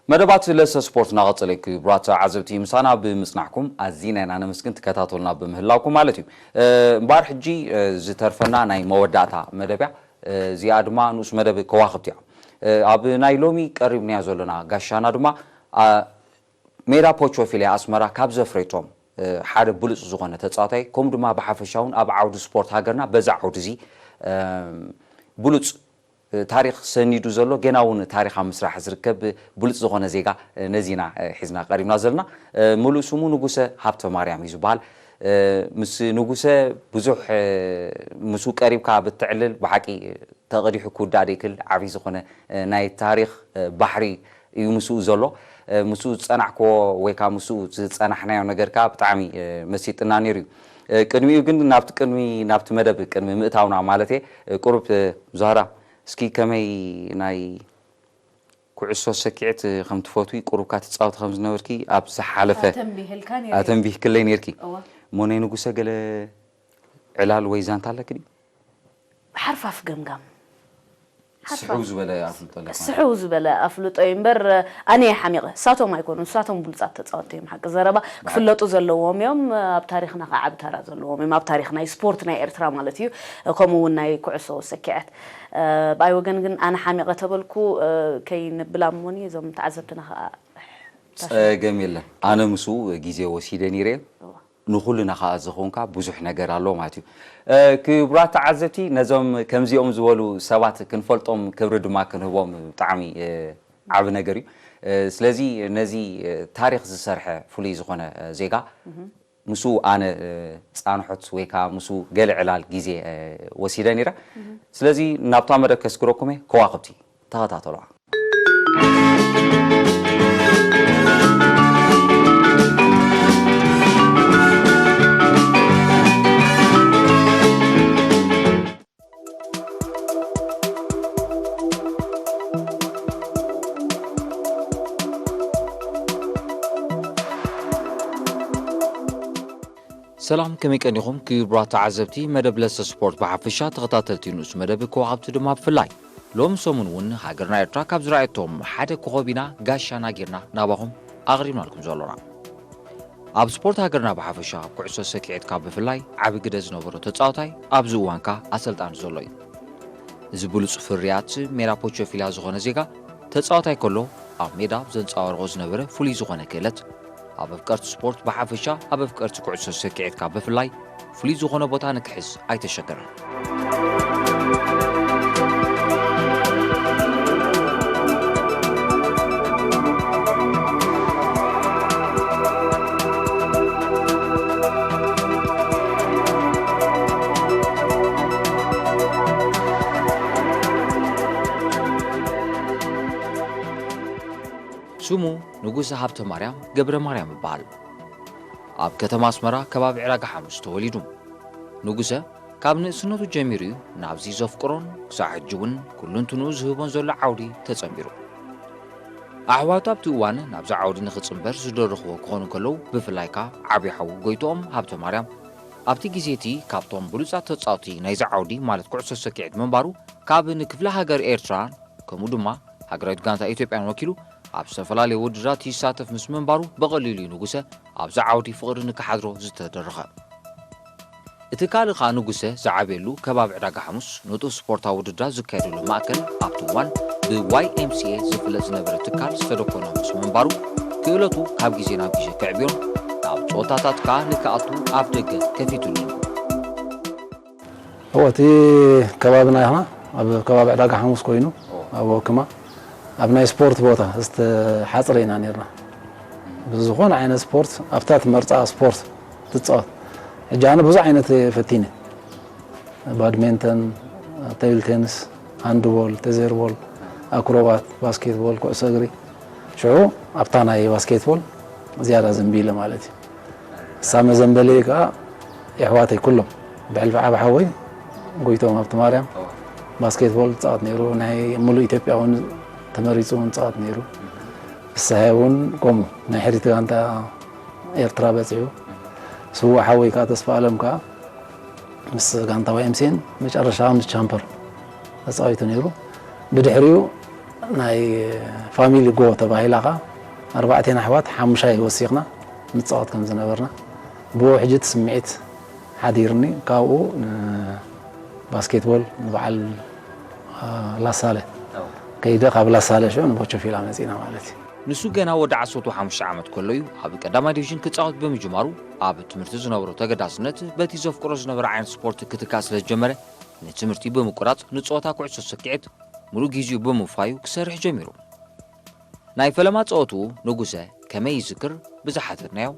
መደባት ለሰ ስፖርት እናቐጸለ እዩ። ክቡራት ተዓዘብቲ፣ ምሳና ብምጽናሕኩም ኣዚና ኢና ነመስግን፣ ትከታተሉና ብምህላውኩም ማለት እዩ። እ፣ እምበኣር ሕጂ፣ እ፣ ዝተርፈና ናይ መወዳእታ መደብ እያ። እ፣ እዚኣ ድማ ንኡስ መደብ ከዋኽብቲ እያ። እ፣ ኣብ ናይ ሎሚ ቀሪብናዮ ዘሎና ጋሻና ድማ፣ ኣ፣ ሜዳ ፖቾ ፊልያ ኣስመራ ካብ ዘፍረየቶም፣ እ፣ ሓደ ብሉጽ ዝኾነ ተጻዋታይ፣ ከምኡ ድማ ብሓፈሻ እውን ኣብ ዓውዲ ስፖርት ሃገርና በዛ ዓውዲ እዚ፣ እ፣ ብሉጽ ታሪኽ ሰኒዱ ዘሎ፣ ገና እውን ታሪኽ ኣብ ምስራሕ ዝርከብ ብሉጽ ዝኾነ ዜጋ ነዚና ሒዝና ቀሪብና ዘለና። ምሉእ ስሙ ንጉሰ ሃብተማርያም እዩ ዝበሃል። ምስ ንጉሰ ብዙሕ፣ ምስ ቀሪብካ ብትዕልል ብሓቂ ተቐዲሑ ክውዳእ ዘይክእል ዓብዪ ዝኾነ ናይ ታሪኽ ባሕሪ እዩ ምስኡ ዘሎ። ምስኡ ዝጸናሕክዎ ወይ ከዓ ምስኡ ዝጸናሕናዮ ነገር ከዓ ብጣዕሚ መሲጥና ነይሩ እዩ። ቅድሚኡ ግን ናብቲ ቅድሚ፣ ናብቲ መደብ ቅድሚ ምእታውና ማለት እየ፣ ቁሩብ ዛህራ፣ እስኪ ከመይ ናይ ኩዕሶ ሰኪዐት ከም ትፈትዊ፣ ቁሩብካ ትጻወቲ ከም ዝነበርኪ ኣብ ዝሓለፈ ኣተንቢህልካ ነይረ። ኣተንቢህክለይ ነይርኪ። እዋ። እሞ ናይ ንጉሰ ገለ ዕላል ወይ ዛንታ ኣለኪ ድዩ? ሓርፋፍ ገምጋም። ሓርፋፍ። ስሕው ዝበለ ኣፍልጦ ኣለካ። ስሕው ዝበለ ኣፍልጦ እዩ እምበር፣ ኣነ እየ ሓሚቐ። ንሳቶም ኣይኮኑን፣ ንሳቶም ብሉጻት ተጻወትቲ እዮም። ሓቂ ዘረባ ክፍለጡ ዘለዎም እዮም። ኣብ ታሪኽና ከዓ ዓቢ ተራ ዘለዎም እዮም። ኣብ ታሪኽ ናይ ስፖርት ናይ ኤርትራ ማለት እዩ። ከምኡ እውን ናይ ኩዕሶ ሰኪዐት። እ፣ ብኣይ ወገን ግን ኣነ ሓሚቐ ተበልኩ፣ እ፣ ከይንብላም እውን እዞም ተዓዘብትና ከዓ ጸገም የለን። ኣነ ምስኡ ግዜ ወሲደ ነይረ። እዋ። ንኹልና ኸዓ ዝኾንካ ብዙሕ ነገር ኣሎ ማለት እዩ። እ፣ ክቡራት ተዓዘብቲ፣ ነዞም ከምዚኦም ዝበሉ ሰባት ክንፈልጦም ክብሪ ድማ ክንህቦም ብጣዕሚ፣ እ፣ ዓቢ ነገር እዩ። እ፣ ስለዚ ነዚ፣ እ፣ ታሪኽ ዝሰርሐ ፍሉይ ዝኾነ፣ እ፣ ዜጋ፣ እህ። ምስኡ ኣነ፣ እ፣ ጻንሖት ወይ ከዓ ምስኡ ገለ ዕላል ግዜ፣ እ፣ ወሲደ ነይረ። እህ። ስለዚ ናብታ መደብ ከስግረኩም እየ። ከዋኽብቲ፣ ተኸታተሉዋ። ሰላም፣ ከመይ ቀኒኹም ክቡራት ተዓዘብቲ መደብ ለሰ ስፖርት ብሓፈሻ፣ ተኸታተልቲ ንኡስ መደብ ከዋኽብቲ ድማ ብፍላይ። ሎም ሰሙን እውን ሃገርና ኤርትራ ካብ ዝረኣየቶም ሓደ ኮኸብ ኢና፣ ጋሻና ጌርና ናባኹም ኣቕሪብናልኩም ዘሎና። ኣብ ስፖርት ሃገርና ብሓፈሻ፣ ኣብ ኩዕሶ ሰኪዔት ካብ ብፍላይ ዓቢ ግደ ዝነበሮ ተጻዋታይ፣ ኣብዚ እዋንካ ኣሰልጣኒ ዘሎ እዩ። እዚ ብሉጽ ፍርያት ሜዳ ፖቾፊላ ዝኾነ ዜጋ፣ ተጻዋታይ ከሎ ኣብ ሜዳ ዘንጸባርቖ ዝነበረ ፍሉይ ዝኾነ ክእለት፣ ኣብ ኣፍቀርቲ ስፖርት ብሓፈሻ፣ ኣብ ኣፍቀርቲ ኩዕሶ ሰኪዔት ካብ ብፍላይ ፍሉይ ዝኾነ ቦታ ንክሕዝ ኣይተሸገረን። ስሙ ንጉሰ ሃብተ ማርያም ገብረ ማርያም ይበሃል። ኣብ ከተማ ኣስመራ ከባቢ ዕዳጋ ሓሙስ ተወሊዱ። ንጉሰ ካብ ንእስነቱ ጀሚሩ እዩ ናብዚ ዘፍቅሮን ክሳዕ ሕጂ እውን ኩሉንትንኡ ዝህቦን ዘሎ ዓውዲ ተጸንቢሩ። ኣሕዋቱ ኣብቲ እዋን ናብዚ ዓውዲ ንኽጽንበር ዝደረኽዎ ክኾኑ ከለዉ፣ ብፍላይ ከኣ ዓቢ ሓዉ ጎይትኦም ሃብተ ማርያም ኣብቲ ግዜ እቲ ካብቶም ብሉጻት ተጻወትቲ ናይዚ ዓውዲ ማለት ኩዕሶ ሰኪዔት ምንባሩ ካብ ንክፍለ ሃገር ኤርትራን ከምኡ ድማ ሃገራዊት ጋንታ ኢትዮጵያን ወኪሉ ኣብ ዝተፈላለዩ ውድድራት ይሳተፍ ምስ ምንባሩ ብቐሊሉ እዩ ንጉሰ ኣብዚ ዓውዲ ፍቕሪ ንክሓድሮ ዝተደረኸ። እቲ ካልእ ኸኣ ንጉሰ ዝዓብየሉ ከባቢ ዕዳጋ ሓሙስ ንጡፍ ስፖርታዊ ውድድራት ዝካየደሉ ማእከል ኣብቲ እዋን ብ ዋይ ኤም ሲ ኤ ዝፍለጥ ዝነበረ ትካል ዝተደኮነ ምስ ምንባሩ ክእለቱ ካብ ግዜ ናብ ግዜ ከዕብዮን ናብ ጸወታታት ከኣ ንክኣቱ ኣፍ ደገ ከፊቱሉ እዩ። እወ፣ እቲ ከባብና ኢኻ ኣብ ከባቢ ዕዳጋ ሓሙስ ኮይኑ፣ እወ። ኣብ ወክማ ኣብ ናይ ስፖርት ቦታ ዝተሓጽረ ኢና ነርና። ብዝኾነ ዓይነት ስፖርት ኣብታ ትመርጻ ስፖርት ትጻወት። ሕጂ ኣነ ብዙሕ ዓይነት እየ ፈቲነ። ባድሜንተን፣ ቴብል ቴኒስ፣ ሃንድቦል፣ ቴዘርቦል፣ ኣክሮባት፣ ባስኬትቦል፣ ኩዕሶ እግሪ። ሽዑ ኣብታ ናይ ባስኬትቦል ዝያዳ ዘንቢለ ማለት እዩ። እሳ መዘንበለይ ከኣ የሕዋተይ ኩሎም፣ ብሕልፊ ዓቢ ሓወይ ጎይቶም ሃብተማርያም ባስኬትቦል ይጻወት ነይሩ። ናይ ሙሉእ ኢትዮጵያ እውን ተመሪጹ እውን ይጻወት ነይሩ። ፍስሃየ እውን ከምኡ ናይ ሕሪት ጋንታ ኤርትራ በጺሑ። ስዉእ ሓወይ ከኣ ተስፋ ኣለም ከኣ ምስ ጋንታ ዋይ ኤም ሲ ኤን መጨረሻ ምስ ቻምፐር ተጻዊቱ ነይሩ። ብድሕሪኡ ናይ ፋሚሊ ጎ ተባሂላ ኸዓ ኣርባዕቴና ኣሕዋት ሓሙሻይ ወሲኽና ንፃወት ከም ዝነበርና ብኡ ሕጂ እቲ ስምዒት ሓዲርኒ። ካብኡ ንባስኬትቦል ንበዓል ላሳለ ከይደ፣ ካብ ላሳለ ሽዑ ንቦቸፊላ መፂና ማለት እዩ። ንሱ ገና ወዲ ዓሰርተ ሓሙሽተ ዓመት ከሎ እዩ ኣብ ቀዳማይ ዲቪዥን ክጻወት ብምጅማሩ፣ ኣብ ትምህርቲ ዝነበሮ ተገዳስነት በቲ ዘፍቅሮ ዝነበረ ዓይነት ስፖርት ክትካእ ስለ ዝጀመረ፣ ንትምህርቲ ብምቁራጽ ንጸወታ ኩዕሶ ሰኪዔት ሙሉእ ግዜኡ ብምውፋዩ ክሰርሕ ጀሚሩ። ናይ ፈለማ ጸወትኡ ንጉሰ ከመይ ይዝክር ብዝሓተትናዮ፣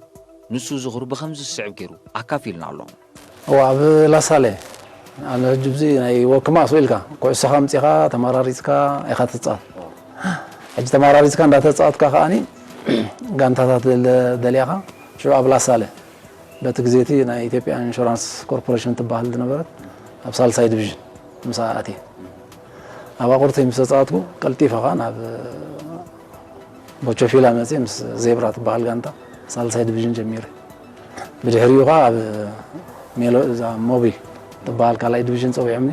ንሱ ዝኽሩ ብኸምዚ ዝስዕብ ገይሩ ኣካፊሉና ኣሎ። እዋ ኣብ ላሳለ ኣነ ሕጂ ብዚ ናይ ወክማ ስኡ ኢልካ ኩዕሶኻ ኣምጺኻ ተመራሪጽካ ኢኻ ትጻወት። ሕጂ ተመራሪጽካ እንዳተጻወትካ ከኣኒ ጋንታታት ደሊያኻ ሽዑ ኣብ ላሳለ በቲ ግዜ እቲ ናይ ኢትዮጵያ ኢንሹራንስ ኮርፖሬሽን ትበሃል ዝነበረት ኣብ ሳልሳይ ዲቪዥን ምስኣ ኣትየ። ኣብ ኣቑርተይ ምስ ተጻወትኩ ቀልጢፈ ኸኣ ናብ ቦቸፊላ መጽየ ምስ ዜብራ ትበሃል ጋንታ ሳልሳይ ዲቪዥን ጀሚረ። ብድሕሪኡ ኸኣ ኣብ ሜሎ እዛ ሞቢል ትበሃል ካልኣይ ዲቪዥን ጸዊዖምኒ።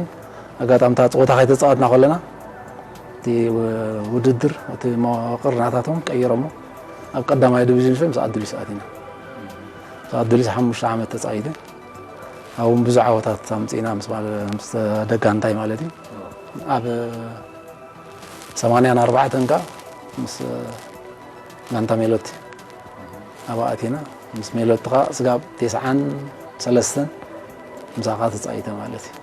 ኣጋጣሚ እታ ጸወታ ከይተጻወትና ከለና እቲ ውድድር እቲ መዋቕር ናታቶም ቀይሮሞ ኣብ ቀዳማይ ዲቪዥን ሸ ምስ ኣዱሊስ ኣቲና። ምስ ኣዱሊስ ሓሙሽተ ዓመት ተጻዊተ። ኣብኡ እውን ብዙሕ ዓወታት ኣምጺእና ምስ ደጋንታይ ማለት እዩ። ኣብ ሰማንያን ኣርባዕተን ከኣ ምስ ጋንታ ሜሎቲ ኣብኣ ኣቲና። ምስ ሜሎቲ ከኣ ስጋብ ቴስዓን ሰለስተን ምሳኻ ተጻዊተ ማለት እዩ።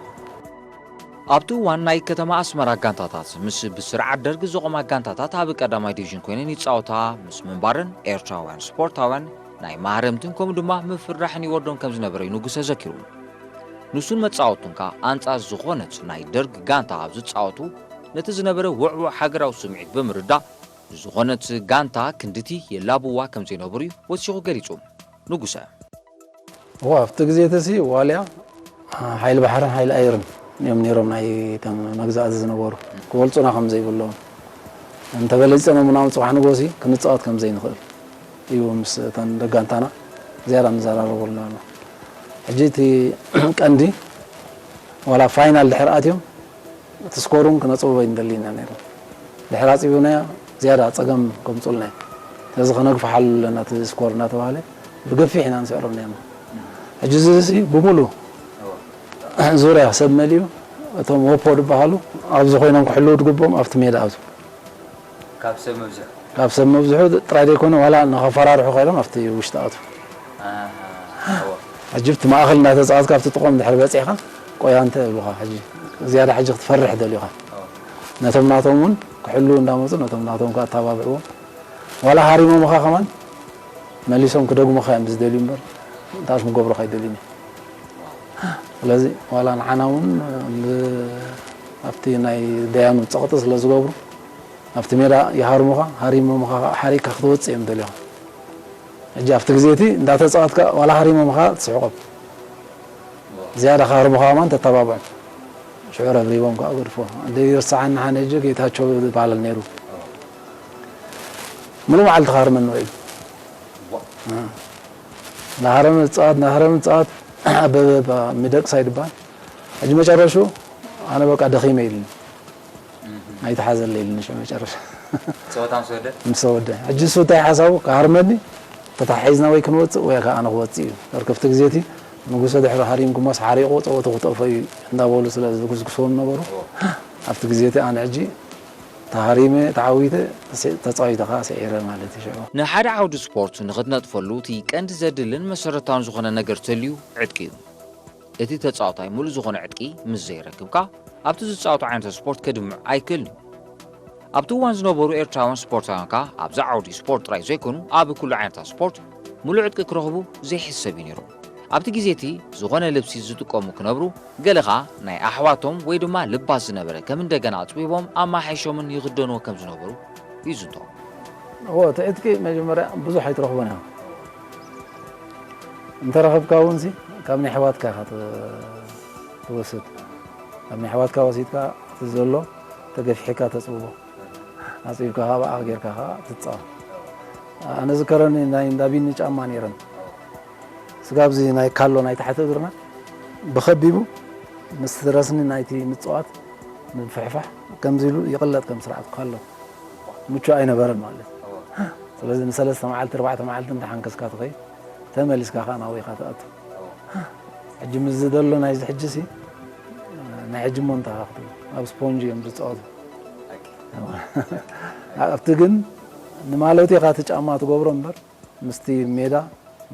ኣብቲ እዋን ናይ ከተማ ኣስመራ ጋንታታት ምስ ብስርዓት ደርግ ዝቖማ ጋንታታት ኣብ ቀዳማይ ዲቪዥን ኮይነን ይጻወታ ምስ ምንባረን ኤርትራውያን ስፖርታውያን ናይ ማህረምትን ከምኡ ድማ ምፍርራሕን ይወርዶም ከም ዝነበረ እዩ ንጉሰ ዘኪሩ። ንሱን መጻወቱን ከኣ ኣንጻር ዝኾነት ናይ ደርግ ጋንታ ኣብ ዝጻወቱ ነቲ ዝነበረ ውዕዉዕ ሃገራዊ ስምዒት ብምርዳእ ንዝኾነት ጋንታ ክንድቲ የላብዋ ከም ዘይነበሩ እዩ ወሲኹ ገሊጹ። ንጉሰ። እዋ ኣብቲ ግዜ እቲ ሲ ዋልያ ሓይሊ ባሕርን ሓይሊ ኣየርን እዮም ነይሮም ናይ እቶም መግዛእቲ ዝነበሩ ክበልፁና ከም ዘይብሎም እንተበለፂኖምና እውን ፅባሕ ንጎሲ ክንፃወት ከም ዘይንኽእል እዩ ምስ እተን ደጋንታና ዝያዳ ንዘራረበሉ ነበርና። ሕጂ እቲ ቀንዲ ዋላ ፋይናል ድሕር ኣትዮም እቲ ስኮር እውን ክነፅብቦ ኣይንደሊ ኢና ነይርና። ድሕር ኣፅቢብናዮ ዝያዳ ፀገም ከምፁልና እዩ። ስለዚ ከነግፍሓሉ ኣለና እቲ ስኮር እናተባሃለ ብገፊሕ ኢና ንስዕሮም ነርና። ሕጂ እዚ እዚ ብሙሉ ዙርያ ሰብ መሊኡ እቶም ወፖ ዝበሃሉ ኣብዚ ኮይኖም ክሕልው ድግቦም ኣብቲ ሜዳ ኣብዚ ካብ ሰብ መብዝሑ ካብ ሰብ መብዝሑ ጥራይ ዘይኮነ ዋላ ንኸፈራርሑ ከይሎም ኣብቲ ውሽጢ ኣቱ ሕጂ ብቲ ማእኸል እንዳተፃወትካ ኣብቲ ጥቆም ድሕሪ በፂሕካ ቆያ እንተ እብሉኻ ሕጂ ዝያዳ ሕጂ ክትፈርሕ ደልዩኻ ነቶም ናቶም እውን ክሕልው እንዳመፁ ነቶም ናቶም ከዓ ኣተባብዕዎም ዋላ ሃሪሞምኻ ከማን መሊሶም ክደግሙኻ እዮም ዝደልዩ እምበር እንታይ ክገብሩኻ ኣይደልዩን እዮም ስለዚ ዋላ ንዓና እውን ኣብቲ ናይ ደያኑ ፀቕጢ ስለ ዝገብሩ ኣብቲ ሜዳ ይሃርሙኻ፣ ሃሪሞምኻ ከዓ ሓሪግካ ክትወፅእ እዮም ደልዮም። ሕጂ ኣብቲ ግዜ እቲ እንዳተፃወትካ ዋላ ሃሪሞምኻ ትስሕቆም። ዝያዳ ክሃርሙኻ ከማን ተተባብዖም። ሽዑ ረብሪቦም ከዓ ገድፎ። ዘይርሰዓኒ ሓነ ሕጂ ጌታቸው ይበሃል ነይሩ። ሙሉእ መዓልቲ ክሃርመኒ ውዒሉ። እናሃረመ ዝፃወት እናሃረመ ዝፃወት ኣበበ ሚደቅሳ ይድበሃል። ሕጂ መጨረሹ ኣነ በቃ ደኺመ ኢሉኒ። ኣይትሓዘለይ ኢሉኒ ሽዑ መጨረሻ። ጸወታ ምስ ወደ? ምስ ወደ። ሕጂ እሱ እንታይ ሓሳቡ ክሃርመኒ ተታሒዝና ወይ ክንወጽእ ወይ ከኣ ኣነ ክወጽእ እዩ። በር ክፍቲ ግዜ እቲ ንጉሰ ድሕሪ ሃሪምኩሞስ ሓሪቑ ጸወቱ ክጠፍኦ እዩ እንዳበሉ ስለ ዝጉስጉስዎም ነበሩ። ኣብቲ ግዜ እቲ ኣነ ሕጂ ተሃሪመ ተዓዊተ ተጻዊተ ከኣ ስዒረ ማለት እዩ ሽዑ። ንሓደ ዓውዲ ስፖርት ንኽትነጥፈሉ እቲ ቀንዲ ዘድልን መሰረታውን ዝኾነ ነገር ተልዩ ዕጥቂ እዩ። እቲ ተጻዋታይ ሙሉእ ዝኾነ ዕጥቂ ምስ ዘይረክብ ከኣ ኣብቲ ዝጻወቶ ዓይነት ስፖርት ከድምዕ ኣይክእልን እዩ። ኣብቲ እዋን ዝነበሩ ኤርትራውያን ስፖርታውያን ከኣ ኣብዚ ዓውዲ ስፖርት ጥራይ ዘይኮኑ ኣብ ኩሉ ዓይነት ስፖርት ሙሉእ ዕጥቂ ክረኽቡ ዘይሕሰብ እዩ ነይሩ። ኣብቲ ግዜ እቲ ዝኾነ ልብሲ ዝጥቀሙ ክነብሩ ገለ ከኣ ናይ ኣሕዋቶም ወይ ድማ ልባስ ዝነበረ ከም እንደገና ኣጽቢቦም ኣማሓይሾምን ይኽደንዎ ከም ዝነበሩ ይዝንቶ። እወ እቲ ዕጥቂ መጀመርያ ብዙሕ ኣይትረኽቦን ኢኻ። እንተረኸብካ እውን ሲ ካብ ናይ ኣሕዋትካ ኢኻ ትወስድ። ካብ ናይ ኣሕዋትካ ወሲድካ እቲ ዘሎ ተገፊሕካ ተፅብቦ። ኣፅቢብካ ከዓ ብኣኻ ጌርካ ከዓ ትፃወት። ኣነ ዝከረኒ ናይ እንዳቢኒ ጫማ ነይረን። ስጋብ እዚ ናይ ካሎ ናይ ታሕቲ እግርና ብኸቢቡ ምስ ረስኒ ናይቲ ምፅዋት ምፍሕፋሕ ከምዚ ኢሉ ይቕለጥ ከም ስርዓት ካሎ። ምቹእ ኣይነበረን ማለት እዩ። ስለዚ ንሰለስተ መዓልቲ ኣርባዕተ መዓልቲ እንተሓንከስካ ትኸይድ፣ ተመሊስካ ከዓ ናብ ወይኻ ትኣቱ። ሕጂ ምስ ዝደሎ ናይዚ ሕጂ ሲ ናይ ሕጂ እሞ እንታይ ክትብል ኣብ ስፖንጅ እዮም ዝፃወቱ። ኣብቲ ግን ንማለቱ ኢኻ እቲ ጫማ ትገብሮ እምበር ምስቲ ሜዳ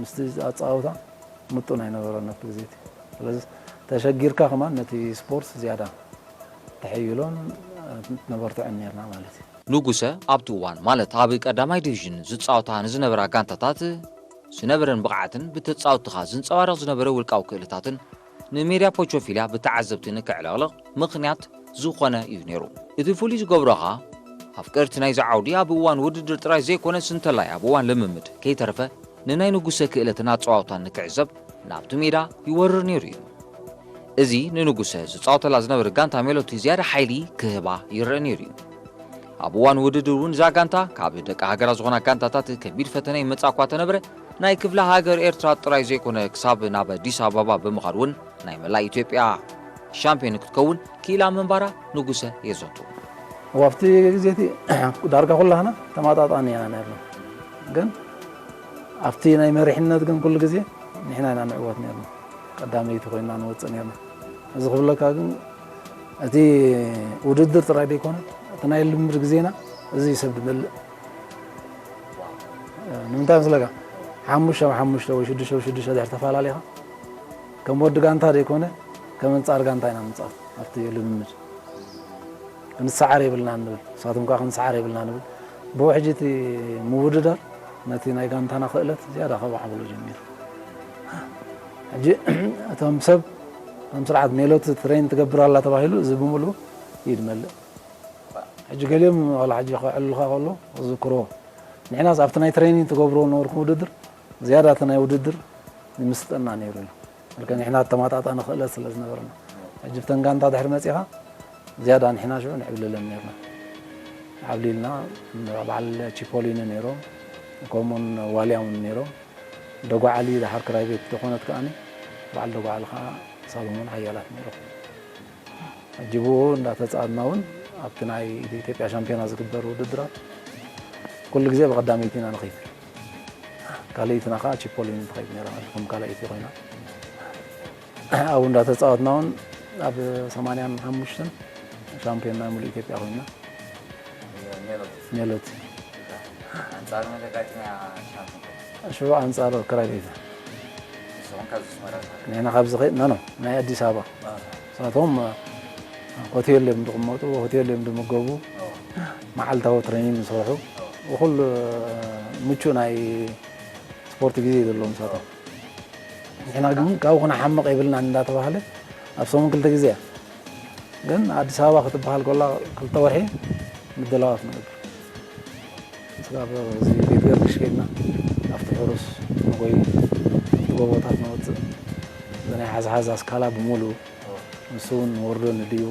ምስቲ ኣፃውታ ምጡን ኣይነበረን ኣብቲ ግዜ እቲ። ስለዚ ተሸጊርካ ከማን ነቲ ስፖርት ዝያዳ ተሐይሎን ነበርትዖን ነርና ማለት እዩ። ንጉሰ ኣብቲ እዋን ማለት ኣብ ቀዳማይ ዲቪዥን ዝፃወታ ንዝነበራ ጋንታታት ዝነበረን ብቕዓትን ብተፃወትኻ ዝንፀባረቕ ዝነበረ ውልቃዊ ክእለታትን ንሜድያ ፖቾፊልያ ብተዓዘብቲ ንክዕለቕልቕ ምኽንያት ዝኾነ እዩ ነይሩ። እቲ ፍሉይ ዝገብሮ ኸኣ ኣፍቀርቲ ናይዚ ዓውዲ ኣብ እዋን ውድድር ጥራይ ዘይኮነስ እንተላይ ኣብ እዋን ልምምድ ከይተረፈ ንናይ ንጉሰ ክእለትን ኣጸዋውታን ንክዕዘብ ናብቲ ሜዳ ይወርር ነይሩ እዩ። እዚ ንንጉሰ ዝጻወተላ ዝነበረ ጋንታ ሜሎቲ ዝያዳ ሓይሊ ክህባ ይረአ ነይሩ እዩ። ኣብ እዋን ውድድር እውን እዛ ጋንታ ካብ ደቂ ሃገራ ዝኾና ጋንታታት ከቢድ ፈተነ ይመጻ እኳ ተነብረ ናይ ክፍለ ሃገር ኤርትራ ጥራይ ዘይኮነ ክሳብ ናብ ኣዲስ ኣበባ ብምኻድ እውን ናይ መላእ ኢትዮጵያ ሻምፒዮን ክትከውን ክኢላ ምንባራ ንጉሰ የዘንቱ። ኣብቲ ግዜ እቲ ዳርጋ ኩላህና ተማጣጣኒ ኢና ነርና። ግን ኣብቲ ናይ መሪሕነት ግን ኩሉ ግዜ ንሕና ኢና ንዕወት ነርና። ቀዳመይቲ ኮይና ንወፅእ ነርና። እዚ ክብለካ ግን እቲ ውድድር ጥራይ ደይኮነ እቲ ናይ ልምድ ግዜና እዚ እዩ ሰብ ድመልእ። ንምንታይ መስለካ? ሓሙሽተ ብ ሓሙሽተ ወይ ሽዱሽተ ብ ሽዱሽተ ድሕር ተፈላለኻ ከም ወዲ ጋንታ ደይኮነ ከም ኣንጻር ጋንታ ኢና ንጻወት ኣብቲ ልምምድ። ክንሰዓር የብልና ንብል፣ ንሳቶም ከኣ ክንሰዓር የብልና ንብል። ብኡ ሕጂ እቲ ምውድዳር ነቲ ናይ ጋንታና ክእለት ዝያዳ ከበዓብሎ ጀሚሩ። ሕጂ እቶም ሰብ ከም ስርዓት ሜሎት ትሬን ትገብር ኣላ ተባሂሉ እዚ ብምሉኡ ይድመልእ። ሕጂ ገሊኦም ዋላ ሕጂ ከዕልሉኻ ከሎ ዝዝክርዎ። ንሕናስ ኣብቲ ናይ ትሬኒንግ ትገብርዎ ነበርኩም ውድድር ዝያዳ እቲ ናይ ውድድር ይምስጠና ነይሩ እዩ። መልከ ንሕና ተማጣጣኒ ክእለት ስለ ዝነበረና። ሕጂ ብተን ጋንታ ድሕሪ መጺኻ ዝያዳ ንሕና ሽዑ ንዕብልለን ነርና። ዓብሊልና በዓል ቺፖሊኒ ነይሮም፣ ከምኡውን ዋልያ እውን ነይሮም። ደጓዓሊ ድሓር ክራይ ቤት ዝኾነት ከኣኒ በዓል ደጓዓሊ ከዓ ሳሎሞን ሓያላት ነይሮም። ሕጂ ብኡ እንዳተጻወትና እውን ኣብቲ ናይ ኢትዮጵያ ሻምፒዮና ዝግበር ውድድራት ኩሉ ግዜ ብቐዳመይቲ ኢና ንኸይድ። ካልኣይትና ከዓ ቺፖሊኒ ትኸይድ ነይራ ማለት ከም ካልኣይቲ ኮይና። ኣብኡ እንዳተጻወትና እውን ኣብ ሰማንያን ሓሙሽተን ሻምፒዮን ናይ ሙሉእ ኢትዮጵያ ኮይና። ሜሎት። ሜሎት። ኣንጻር መን ተጋጢማ እያ ሻምፒዮን? ሽዑ ኣንጻር ክራይ ቤት። ንስኹም ካብዚ ኣስመራ ንሕና ካብዚ ኸይድና ነው ናይ ኣዲስ ኣበባ። ኣዎ። ንሳቶም ሆቴል እዮም ዝቕመጡ፣ ሆቴል እዮም ዝምገቡ። ኣዎ። መዓልታዊ ትሬኒንግ ይሰርሑ። ኣዎ። እኹል ምቹእ ናይ ስፖርት ግዜ ዘለዎም ንሳቶም። ንሕና ግን ካብኡ ክንሓምቕ የብልናን እንዳተባህለ ኣብ ሰሙን ክልተ ግዜ እያ። ግን ኣዲስ ኣበባ ክትበሃል ከላ ክልተ ወርሒ ምድላዋት ንገብር። ስጋብ እዚ ቤት ገርግሽ ከይድና ኣብቲ ሕሩስ ንጎይ፣ ኣብቲ ጎቦታት ንወፅእ። እዚ ናይ ሓዝሓዝ ኣስካላ ብምሉኡ ንሱ እውን ንወርዶ ንድይቦ።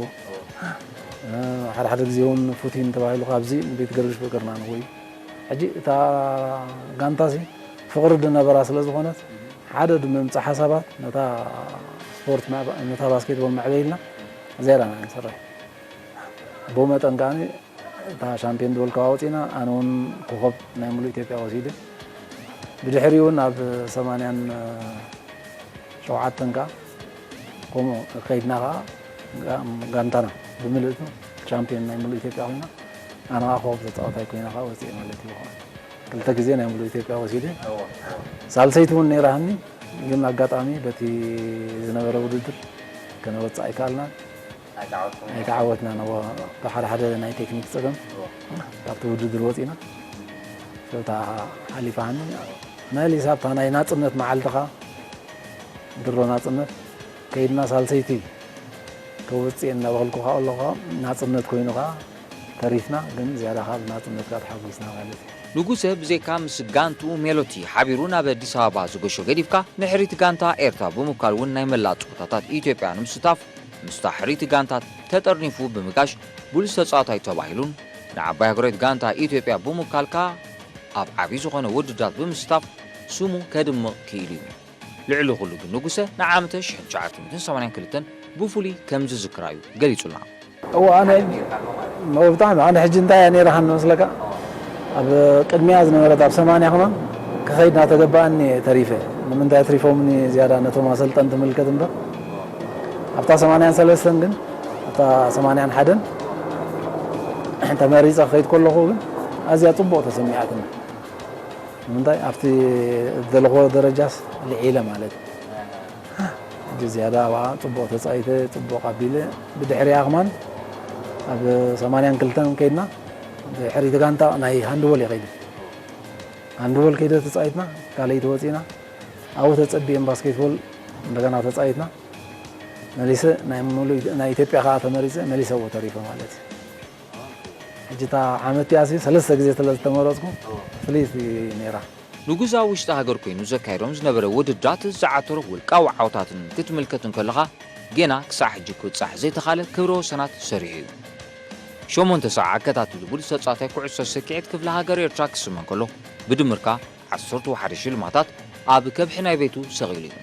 እ፣ ሓደ ሓደ ግዜ እውን ፉቲን ተባሂሉ ካብዚ ንቤት ገርግሽ ብእግርና ንጎይ። ሕጂ እታ ጋንታሲ ፍቕሪ ዝነበራ ስለ ዝኾነት ሓደ ድምምፃእ ሓሳባት ነታ ስፖርት መዕበ-፣ ነታ ባስኬትቦል መዕበይ ኢልና ዝያዳ ኢና ንሰርሕ። ብኡ መጠን ከኣ እታ ሻምፒዮን ዝበልካዋ ወፂና፣ ኣነ እውን ኮኸብ ናይ ሙሉእ ኢትዮጵያ ወሲደ። ብድሕሪኡ እውን ኣብ ሰማንያን ሸውዓተን ከኣ ከምኡ ከይድና ከኣ ጋ-፣ ጋንታና ብምልእቱ ቻምፒዮን ናይ ሙሉእ ኢትዮጵያ ኮይና፣ ኣነ ከኣ ኮኸብ ተጻዋታይ ኮይነ ከኣ ወፂኤ ማለት እዩ። ክልተ ግዜ ናይ ሙሉእ ኢትዮጵያ ወሲደ። እወ፣ እወ። ሳልሰይቲ እውን ነይራትኒ፣ ግን ኣጋጣሚ በቲ ዝነበረ ውድድር ከነወፅእ ኣይከኣልናን። ኣይተዓወትኩም? ኣይተዓወትናን። እወ፣ ብሓደ ሓደ ናይ ቴክኒክ ፀገም እወ። ካብቲ ውድድር ወፂና። እታ ሓሊፋኒ። መሊሳ ኣብታ ናይ ናፅነት መዓልትኻ፣ ድሮ ናፅነት ከይድና ሳልሰይቲ ከውፅእ እናበልኩ ከኣ ኣለኹ። ናፅነት ኮይኑ ከኣ ተሪፍና፣ ግን ዝያዳ ከኣ ብናፅነት ከኣ ተሓጒስና ማለት እዩ። ንጉሰ ብዘይካ ምስ ጋንትኡ ሜሎቲ ሓቢሩ ናብ ኣዲስ ኣበባ ዝገሾ ገዲፍካ፣ ንሕሪት ጋንታ ኤርትራ ብምውካል እውን ናይ መላእ ጸወታታት ኢትዮጵያ ንምስታፍ ምስታ ሕሪት ጋንታ ተጠርኒፉ ብምጋሽ ብሉጽ ተጻዋታይ ተባሂሉን ንዓባይ ሃገራዊት ጋንታ ኢትዮጵያ ብምውካል ከኣ ኣብ ዓቢ ዝኾነ ውድድራት ብምስታፍ ስሙ ከድምቕ ክኢሉ እዩ። ልዕሊ ኩሉ ግን ንጉሰ ንዓመተ ሽሕን ትሽዓተ ሚእትን ሰማንያን ክልተን ብፍሉይ ከም ዝዝክራ እዩ ገሊጹልና። እወ፣ ኣነ፣ እወ፣ ብጣዕሚ። ኣነ ሕጂ እንታይ እያ ነይራ ሃኒ መስለካ? ኣብ ቅድሚያ ዝነበረት ኣብ ሰማንያ ከማን ክኸይድ እናተገባኣኒ እየ ተሪፈ። ንምንታይ ኣትሪፎምኒ ዝያዳ ነቶም ኣሰልጠንቲ ምልከት እምበር፣ ኣብታ ሰማንያን ሰለስተን ግን፣ ኣብታ ሰማንያን ሓደን ተመሪጸ ክኸይድ ከለኹ ግን ኣዝያ ጽቡቕ ተሰሚዓትኒ። ንምንታይ ኣብቲ ዝደለኹዎ ደረጃስ ልዒለ ማለት እዩ። ሕጂ ዝያዳ ኣብኣ ጽቡቕ ተጻዊተ፣ ጽቡቕ ኣቢለ፣ ብድሕሪኣ ከማን ኣብ ሰማንያን ክልተን ከይድና፣ ድሕሪ እቲ ጋንታ ናይ ሃንድቦል እየ ከይደ። ሃንድቦል ከይደ ተጻዊትና፣ ካልኣይቲ ወጺና፣ ኣብኡ ተጸቢኤን ባስኬትቦል እንደገና ተጻዊትና፣ መሊሰ ናይ ሙሉእ ናይ ኢትዮጵያ ከኣ ተመሪጸ፣ መሊሰ ኣብኡ ተሪፈ ማለት እዩ። ሕጂ እታ ዓመት እቲኣሲ ሰለስተ ግዜ ስለ ዝተመረጽኩ ፍልይቲ ነይራ። ንጉስ ኣብ ውሽጢ ሃገር ኮይኑ ዘካየዶም ዝነበረ ውድድራት ዝዓተሮ ውልቃዊ ዓወታትን ክትምልከት እንከለኻ፣ ጌና ክሳዕ ሕጂ ክብጻሕ ዘይተኻለ ክብረ ወሰናት ሰሪሑ እዩ። ሸሞንተ ሰዓት ኣከታቲሉ ብሉጽ ተጻዋታይ ኩዕሶ ሰኪዔት ክፍለ ሃገር ኤርትራ ክስመ እንከሎ፣ ብድምርካ ዓሰርተ ሓደ ሽልማታት ኣብ ከብሒ ናይ ቤቱ ሰቒሉ እዩ።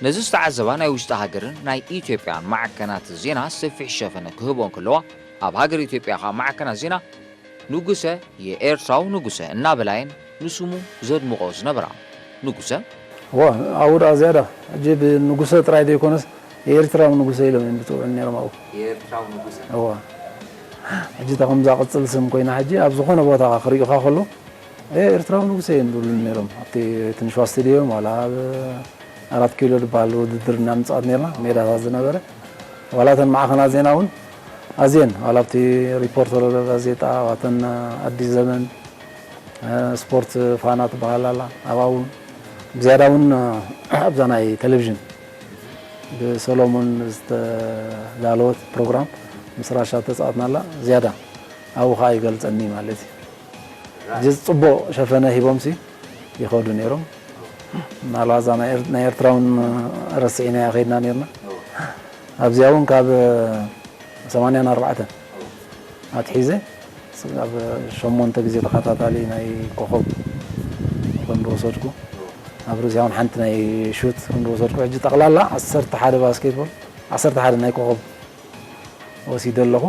ነዚ ዝተዓዘባ ናይ ውሽጢ ሃገርን ናይ ኢትዮጵያን ማዕከናት ዜና ሰፊሕ ሸፈነ ክህቦ እንከለዋ፣ ኣብ ሃገር ኢትዮጵያ ከኣ ማዕከናት ዜና ንጉሰ የኤርትራው ንጉሰ እናበላየን ንስሙ ዘድምቖ ዝነበራ። ንጉሰ እዋ፣ ኣብኡ ደኣ ዝያዳ ሕጂ ብንጉሰ ጥራይ ዘይኮነስ የኤርትራዊ ንጉሰ ኢሎም እዮም ዝጽውዑ ነይሮም ኣብኡ። የኤርትራዊ ንጉሰ። እዋ። ሕጂ እታ ከምዛ ቅጽል ስም ኮይና ሕጂ ኣብ ዝኾነ ቦታ ክርእዩኻ ከሎ፣ "ኤ፣ ኤርትራዊ ንጉሰ" እዮም ዝብሉኒ ነይሮም። ኣብቲ ትንሽዋ ስቴድዮም ዋላ ኣብ ኣራት ኪሎ ዝበሃል ውድድር እናምጻት ነይርና፣ ሜዳታት ዝነበረ። ዋላ እተን ማዕኸናት ዜና እውን ኣዝየን፣ ዋላ ኣብቲ ሪፖርተር ጋዜጣ፣ ዋተን ኣዲስ ዘመን፣ እ፣ ስፖርት ፋና ትበሃል ኣላ። ኣብኣ እውን ብዝያዳ እውን፣ እ፣ ኣብዛ ናይ ቴሌቪዥን ብሰሎሞን ዝተዳለወት ፕሮግራም ምስ ራሻ ተጻወትናላ ዝያዳ ኣብኡ ኸኣ ይገልጸኒ ማለት እዩ። ሕጂ ጽቡቕ ሸፈነ ሂቦምሲ ይኸዱ ነይሮም። ምናልባት እዛ ናይ ኤር-፣ ናይ ኤርትራ እውን ረሲዕናያ ከይድና ነይርና። ኣብዚኣ እውን ካብ ሰማንያን ኣርባዕተን ኣትሒዘ ኣብ ሸሞንተ ግዜ ተኸታታሊ ናይ ኮኸብ ከም ዝወሰድኩ፣ ኣብ ሩስያ እውን ሓንቲ ናይ ሹት ከም ዝወሰድኩ፣ ሕጂ ጠቕላላ ዓሰርተ ሓደ ባስኬትቦል፣ ዓሰርተ ሓደ ናይ ኮኸብ ወሲደ ኣለኹ።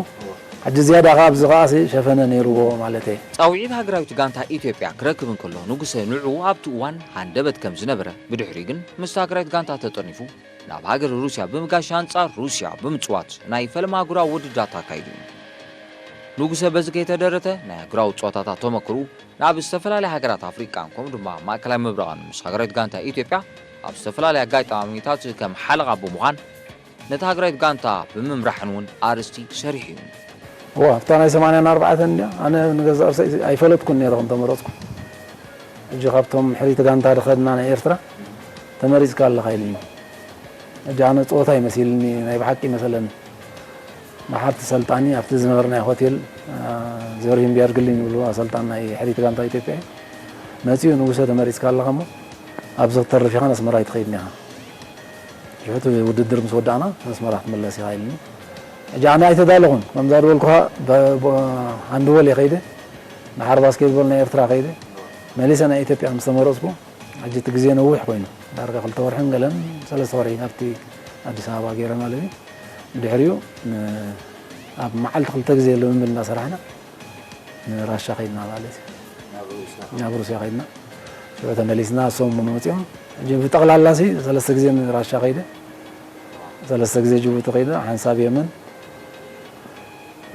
ሕጂ ዝያዳ ከኣ ኣብዚ ከኣ ሲ ሸፈነ ነይርዎ ማለተይ። ጻውዒት ሃገራዊት ጋንታ ኢትዮጵያ ክረክብ እንከሎ፣ ንጉሰ ንዕኡ ኣብቲ እዋን ሃንደበት ከም ዝነበረ፣ ብድሕሪኡ ግን ምስታ ሃገራዊት ጋንታ ተጠርኒፉ ናብ ሃገር ሩስያ ብምጋሽ ኣንጻር ሩስያ ብምጽዋት ናይ ፈለማ ኣህጉራዊ ውድድራት ኣካይዱ። ንጉሰ በዚ ከይተደረተ ናይ ኣህጉራዊ ጸወታታት ተመክርኡ ናብ ዝተፈላለያ ሃገራት ኣፍሪቃን ከምኡ ድማ ማእከላይ ምብራቕን ምስ ሃገራዊት ጋንታ ኢትዮጵያ ኣብ ዝተፈላለያ ኣጋጣሚታት ከም ሓለቓ ብምዃን ነታ ሃገራዊት ጋንታ ብምምራሕን እውን ኣርእስቲ ሰሪሑ እዩ። እዋ፣ ኣብታ ናይ ሰማንያን ኣርባዕተን እንድያ፣ ኣነ ንገዛእ ርእሰይ ኣይፈለጥኩን ነይረ ከም ተመረጽኩ። ሕጂ ካብቶም ሕሪት ጋንታ ድኸድና ናይ ኤርትራ ተመሪጽካ ኣለኻ ኢሉኒ። ሕጂ ኣነ ጸወታ ይመሲልኒ፣ ናይ ብሓቂ ይመሰለኒ። ብሓርቲ ሰልጣኒ ኣብቲ ዝነበርናዮ ሆቴል፣ አ፣ ጆርጅ እምቢያድግልኝ ይብሉ ኣሰልጣን ናይ ሕሪት ጋንታ ኢትዮጵያ እዩ። መጺኡ ንጉሰ ተመሪጽካ ኣለኻ እሞ ኣብዚ ክትተርፍ ኢኻ፣ ንኣስመራ ኣይትኸይድን ኢኻ። ሽዑ እቲ ውድድር ምስ ወዳእና ኣስመራ ክትምለስ ኢኻ ኢሉኒ። ሕጂ ኣነ ኣይተዳለኹን፣ ከምዛ ዝበልኩኻ ብ-፣ ብ-፣ ሃንድቦል እየ ከይደ፣ ድሓር ባስኬትቦል ናይ ኤርትራ ከይደ፣ መሊሰ ናይ ኢትዮጵያ ምስ ተመረጽኩ፣ ሕጂ እቲ ግዜ ነዊሕ ኮይኑ፣ ዳርጋ ክልተ ወርሕን ገለን ሰለስተ ወርሒ ካብቲ ኣዲስ ኣበባ ገይረ ማለት እዩ። ድሕሪኡ ን-፣ ኣብ መዓልቲ ክልተ ግዜ ልምምድ እናሰራሕና ንራሻ ከይድና ማለት እዩ። ናብ ሩስያ። ናብ ሩስያ ከይድና። ሽዑ ተመሊስና፣ እሶም እውን መጺኦም። ሕጂ ብጠቕላላ ሲ ሰለስተ ግዜ ንራሻ ከይደ። ሰለስተ ግዜ ጅቡቲ ከይደ፣ ሓንሳብ የመን።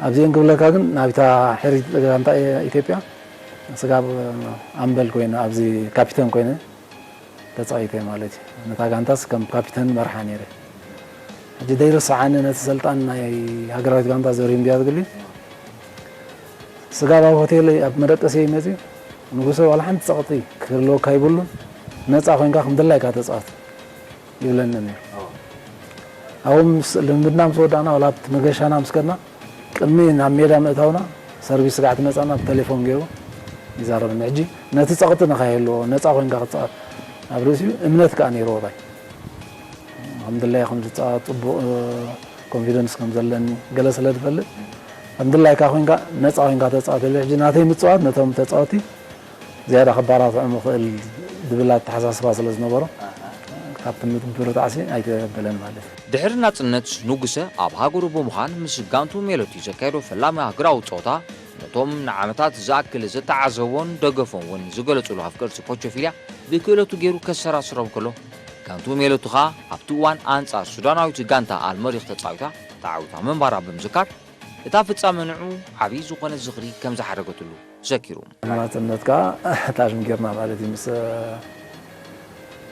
ኣብዚአን ክብለካ ግን ናብታ ሕሪት ጋንታ ኢትዮጵያ ስጋብ ኣምበል ኮይነ፣ ኣብዚ ካፒተን ኮይነ ተጻዊተ ማለት እዩ። ነታ ጋንታስ ከም ካፒተን መርሓ ነይረ። ሕጂ ዘይርስዓኒ ነቲ ሰልጣን ናይ ሃገራዊት ጋንታ ዘርሂ እምቢያድግሊ ስጋብ ኣብ ሆቴለይ ኣብ መደቀሲየይ መጺኡ፣ "ንጉሰ፣ ዋላ ሓንቲ ጸቕጢ ክህልወካ ይብሉን፣ ነጻ ኮይንካ ከም ድላይካ ተጻወት" ይብለኒ ነይሩ። ኣብኡ ምስ ልምምድና ምስ ወዳእና፣ ዋላ ኣብቲ መገሻና ምስ ከድና፣ ቅድሚ ናብ ሜዳ ምእታውና ሰርቪስ ስጋዕ ትመጻና ብቴሌፎን ገይሩ ይዛረበኒ። ሕጂ ነቲ ጸቕጢ ንኸይህልዎ፣ ነጻ ኮይንካ ክትጻወት ኣብ ርእሲኡ እምነት ከኣ ነይርዎ ባይ። ከም ድላየ ከም ዝጻወት ጽቡቕ፣ እ፣ ኮንፊደንስ ከም ዘለኒ ገለ ስለ ዝፈልጥ፣ ከም ድላይካ ኮይንካ፣ ነጻ ኮይንካ ተጻወት ኢለ። ሕጂ ናተይ ምጽዋት ነቶም ተጻወቲ ዝያዳ ከባራትዖም ይኽእል ዝብል ኣተሓሳስባ ስለ ዝነበሮ፣ ኣሃ። ካብቲ ምብርታዕሲ ኣይተበለን ማለት እዩ። ድሕሪ ናጽነት፣ ንጉሰ ኣብ ሃገሩ ብምዃን ምስ ጋንቱ ሜሎዲ ዘካየዶ ፈላሚ ሃገራዊ ጸወታ፣ ነቶም ንዓመታት ዝኣክል ዘተዓዘቦን ደገፎም እውን ዝገለጹሉ ኣፍቀርቲ ኮቸፊልያ ብክእለቱ ገይሩ ከሰራስሮም ከሎ፣ ጋንቱ ሜሎቱ ኸኣ ኣብቲ እዋን ኣንጻር ሱዳናዊት ጋንታ ኣልመሪኽ ተጻዊታ ተዓዊታ ምንባራ ብምዝካር፣ እታ ፍጻመ ንዕኡ ዓብዪ ዝኾነ ዝኽሪ ከም ዝሓደገትሉ ዘኪሩ። ናጽነት ከኣ ታሽም ጌርና ማለት እዩ። ምስ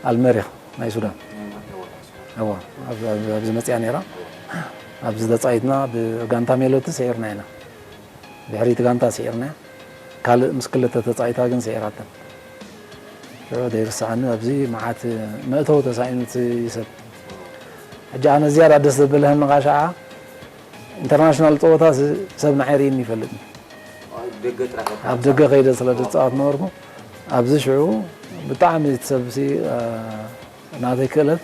ኣልመሪኽ ናይ ሱዳን። እዋ፣ ኣብ-፣ ኣብ-፣ ኣብዚ መጽያ ነይራ። ኣብዚ ተጻዊትና ብጋንታ ሜሎቲ ስዒርና ኢና። ድሕሪት ጋንታ ስዒርና። ካልእ ምስ ክልተ ተጻዊታ ግን ስዒራተን። ሽዑ ዘይርስዓኒ ኣብዚ መዓት መእተዊ ተሳኢኑ እቲ ሰብ። ሕጂ ኣነ ዝያዳ ደስ ዘበለህኒ ኻዓ ኢንተርናሽናል ጸወታ ስ-፣ ሰብ ንዓይ ርእይኒ ይፈልጥኒ። ኣብ ደገ ከይደ ስለ ዝጻወት ነበርኩ። ኣብዚ ሽዑ ብጣዕሚ እቲ ሰብሲ፣ እ፣ ናተይ ክእለት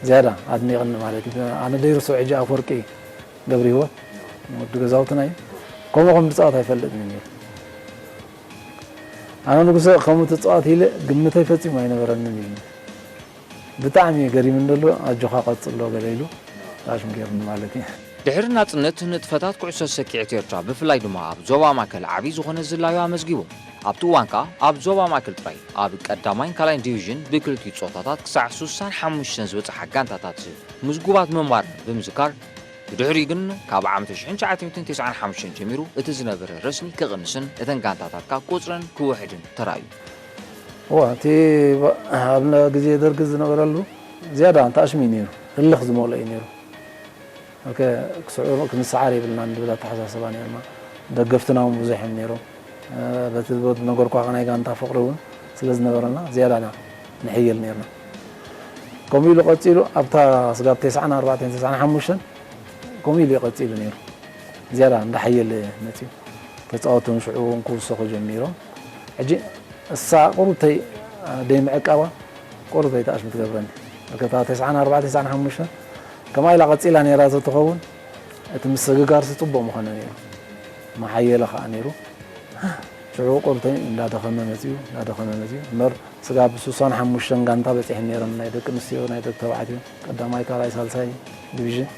ዝያዳ ኣድኒቕኒ ማለት እዩ። ኣነ ደይርሶ ሕጂ ኣፈወርቂ ገብረ ህይወት ወዲ ገዛውትና እዩ። ከምኡ ከም ዝጻወት ኣይፈልጥን እዩ ነይሩ። ኣነ ንጉሰ ከምኡ ትጻወት ኢለ ግምተይ ፈጺሙ ኣይነበረንን እዩ። ብጣዕሚ እዩ ገሪሙኒ ዘሎ፣ ኣጆኻ ቀጽሎ ገለ ኢሉ ጣሽም ገይሩኒ ማለት እዩ። ድሕሪ ናጽነት ንጥፈታት ኩዕሶ ሰኪዔት ኤርትራ ብፍላይ ድማ ኣብ ዞባ ማእከል ዓቢ ዝኾነ ዝላዩ ኣመዝጊቡ። ኣብቲ እዋን ከኣ ኣብ ዞባ ማእከል ጥራይ ኣብ ቀዳማይን ካልኣይን ዲቪዥን ብክልቲኡ ጾታታት ክሳዕ ሱሳን ሓሙሽተን ዝበጽሓ ጋንታታት ምዝጉባት ምንባረን ብምዝካር፣ ብድሕሪኡ ግን ካብ ዓመት ሽሕን ትሽዓተ ሚእትን ተስዓን ሓሙሽተን ጀሚሩ እቲ ዝነበረ ረስኒ ክቕንስን እተን ጋንታታት ከኣ ቁጽረን ክውሕድን ተራእዩ። እዋ፣ እቲ ባ-፣ ኣብ ነ-፣ ግዜ ደርጊ ዝነበረሉ ዝያዳ ተኣሽሚ እዩ ነይሩ፣ ህልኽ ዝመልኦ እዩ ነይሩ። ኦኬ፣ ክስዕሩ ክንሰዓር የብልናን ዝብል ኣተሓሳስባ ነይርና። ደገፍትና እውን ብዙሕ እዮም ነይሮም። እ፣ በቲ ዝነበርኳ ናይ ጋንታ ፍቕሪ እውን ስለ ዝነበረና ዝያዳ ኢና ንሕይል ነይርና። ከምኡ ኢሉ ቀጺሉ ኣብታ ስጋብ ተስዓን ኣርባዕተን ተስዓን ሓሙሽተን ከምኡ ኢሉ እዩ ቀጺሉ ነይሩ። ዝያዳ እንዳሓየለ መጺኡ። ተጻወትቲ ሽዑ እውን ክውሰኹ ጀሚሮም። ሕጂ እሳ ቁሩብተይ ደይ ምዕቃባ ቁሩብተይ ተኣሽሚ ትገብረኒ። እታ ተስዓን ኣርባዕተን ተስዓን ሓሙሽተን ከምኣ ኢላ ቀጺላ ነይራ ተትኸውን እቲ ምስግጋርሲ ጽቡቕ ምኾነ ነይሩ። መሓየለ ከኣ ነይሩ። ሽዑ ቁሩብተይ እንዳደኸመ መጺኡ፣ እንዳደኸመ መጺኡ። እምበር ስጋብ ሱሳን ሓሙሽተን ጋንታ በጺሐን ነይረን፣ ናይ ደቂ ኣንስትዮ፣ ናይ ደቂ ተባዕትዮ፣ ቀዳማይ፣ ካልኣይ፣ ሳልሳይ ዲቪዥን።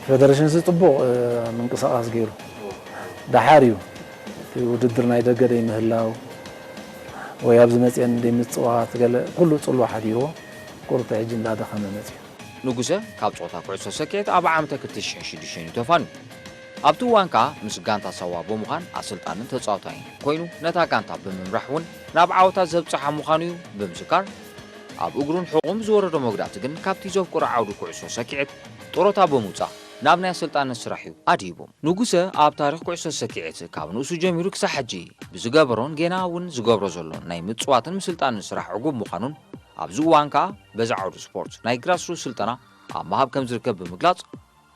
ፌደሬሽንሲ ጽቡቕ፣ እ፣ ምንቅስቓስ ገይሩ። ደሓር እዩ እቲ ውድድር ናይ ደገ ደይ ምህላው ወይ ኣብዚ መጽአን ደይ ምጽዋት ገለ ኩሉ ጽልዋ ሓዲርዎ ቁሩብቲ ሕጂ እንዳደኸመ መጽዩ። ንጉሰ ካብ ጾታ ኩዕሶ ሰኪዔት ኣብ ዓመተ ክልተ ሽሕን ሽዱሽተን እዩ ተፋንዩ። ኣብቲ እዋን ከኣ ምስ ጋንታ ሳዋ ብምዃን ኣሰልጣንን ተጻዋታይን ኮይኑ ነታ ጋንታ ብምምራሕ እውን ናብ ዓወታት ዘብጽሓ ምዃኑ እዩ ብምዝካር፣ ኣብ እግሩን ሕቑን ብዝወረዶ መጉዳእቲ ግን ካብቲ ዘፍቅሮ ዓውዲ ኩዕሶ ሰኪዔት ጡረታ ብምውጻእ ናብ ናይ ኣሰልጣነት ስራሕ እዩ ኣድሂቡ። ንጉሰ ኣብ ታሪኽ ኩዕሶ ሰኪዔት ካብ ንኡሱ ጀሚሩ ክሳብ ሕጂ ብዝገበሮን ጌና እውን ዝገብሮ ዘሎን ናይ ምጽዋትን ምስልጣንን ስራሕ ዕጉብ ምዃኑን ኣብዚ እዋን ከኣ በዚ ዓውዲ ስፖርት ናይ ግራስሩት ስልጠና ኣብ ምሃብ ከም ዝርከብ ብምግላጽ፣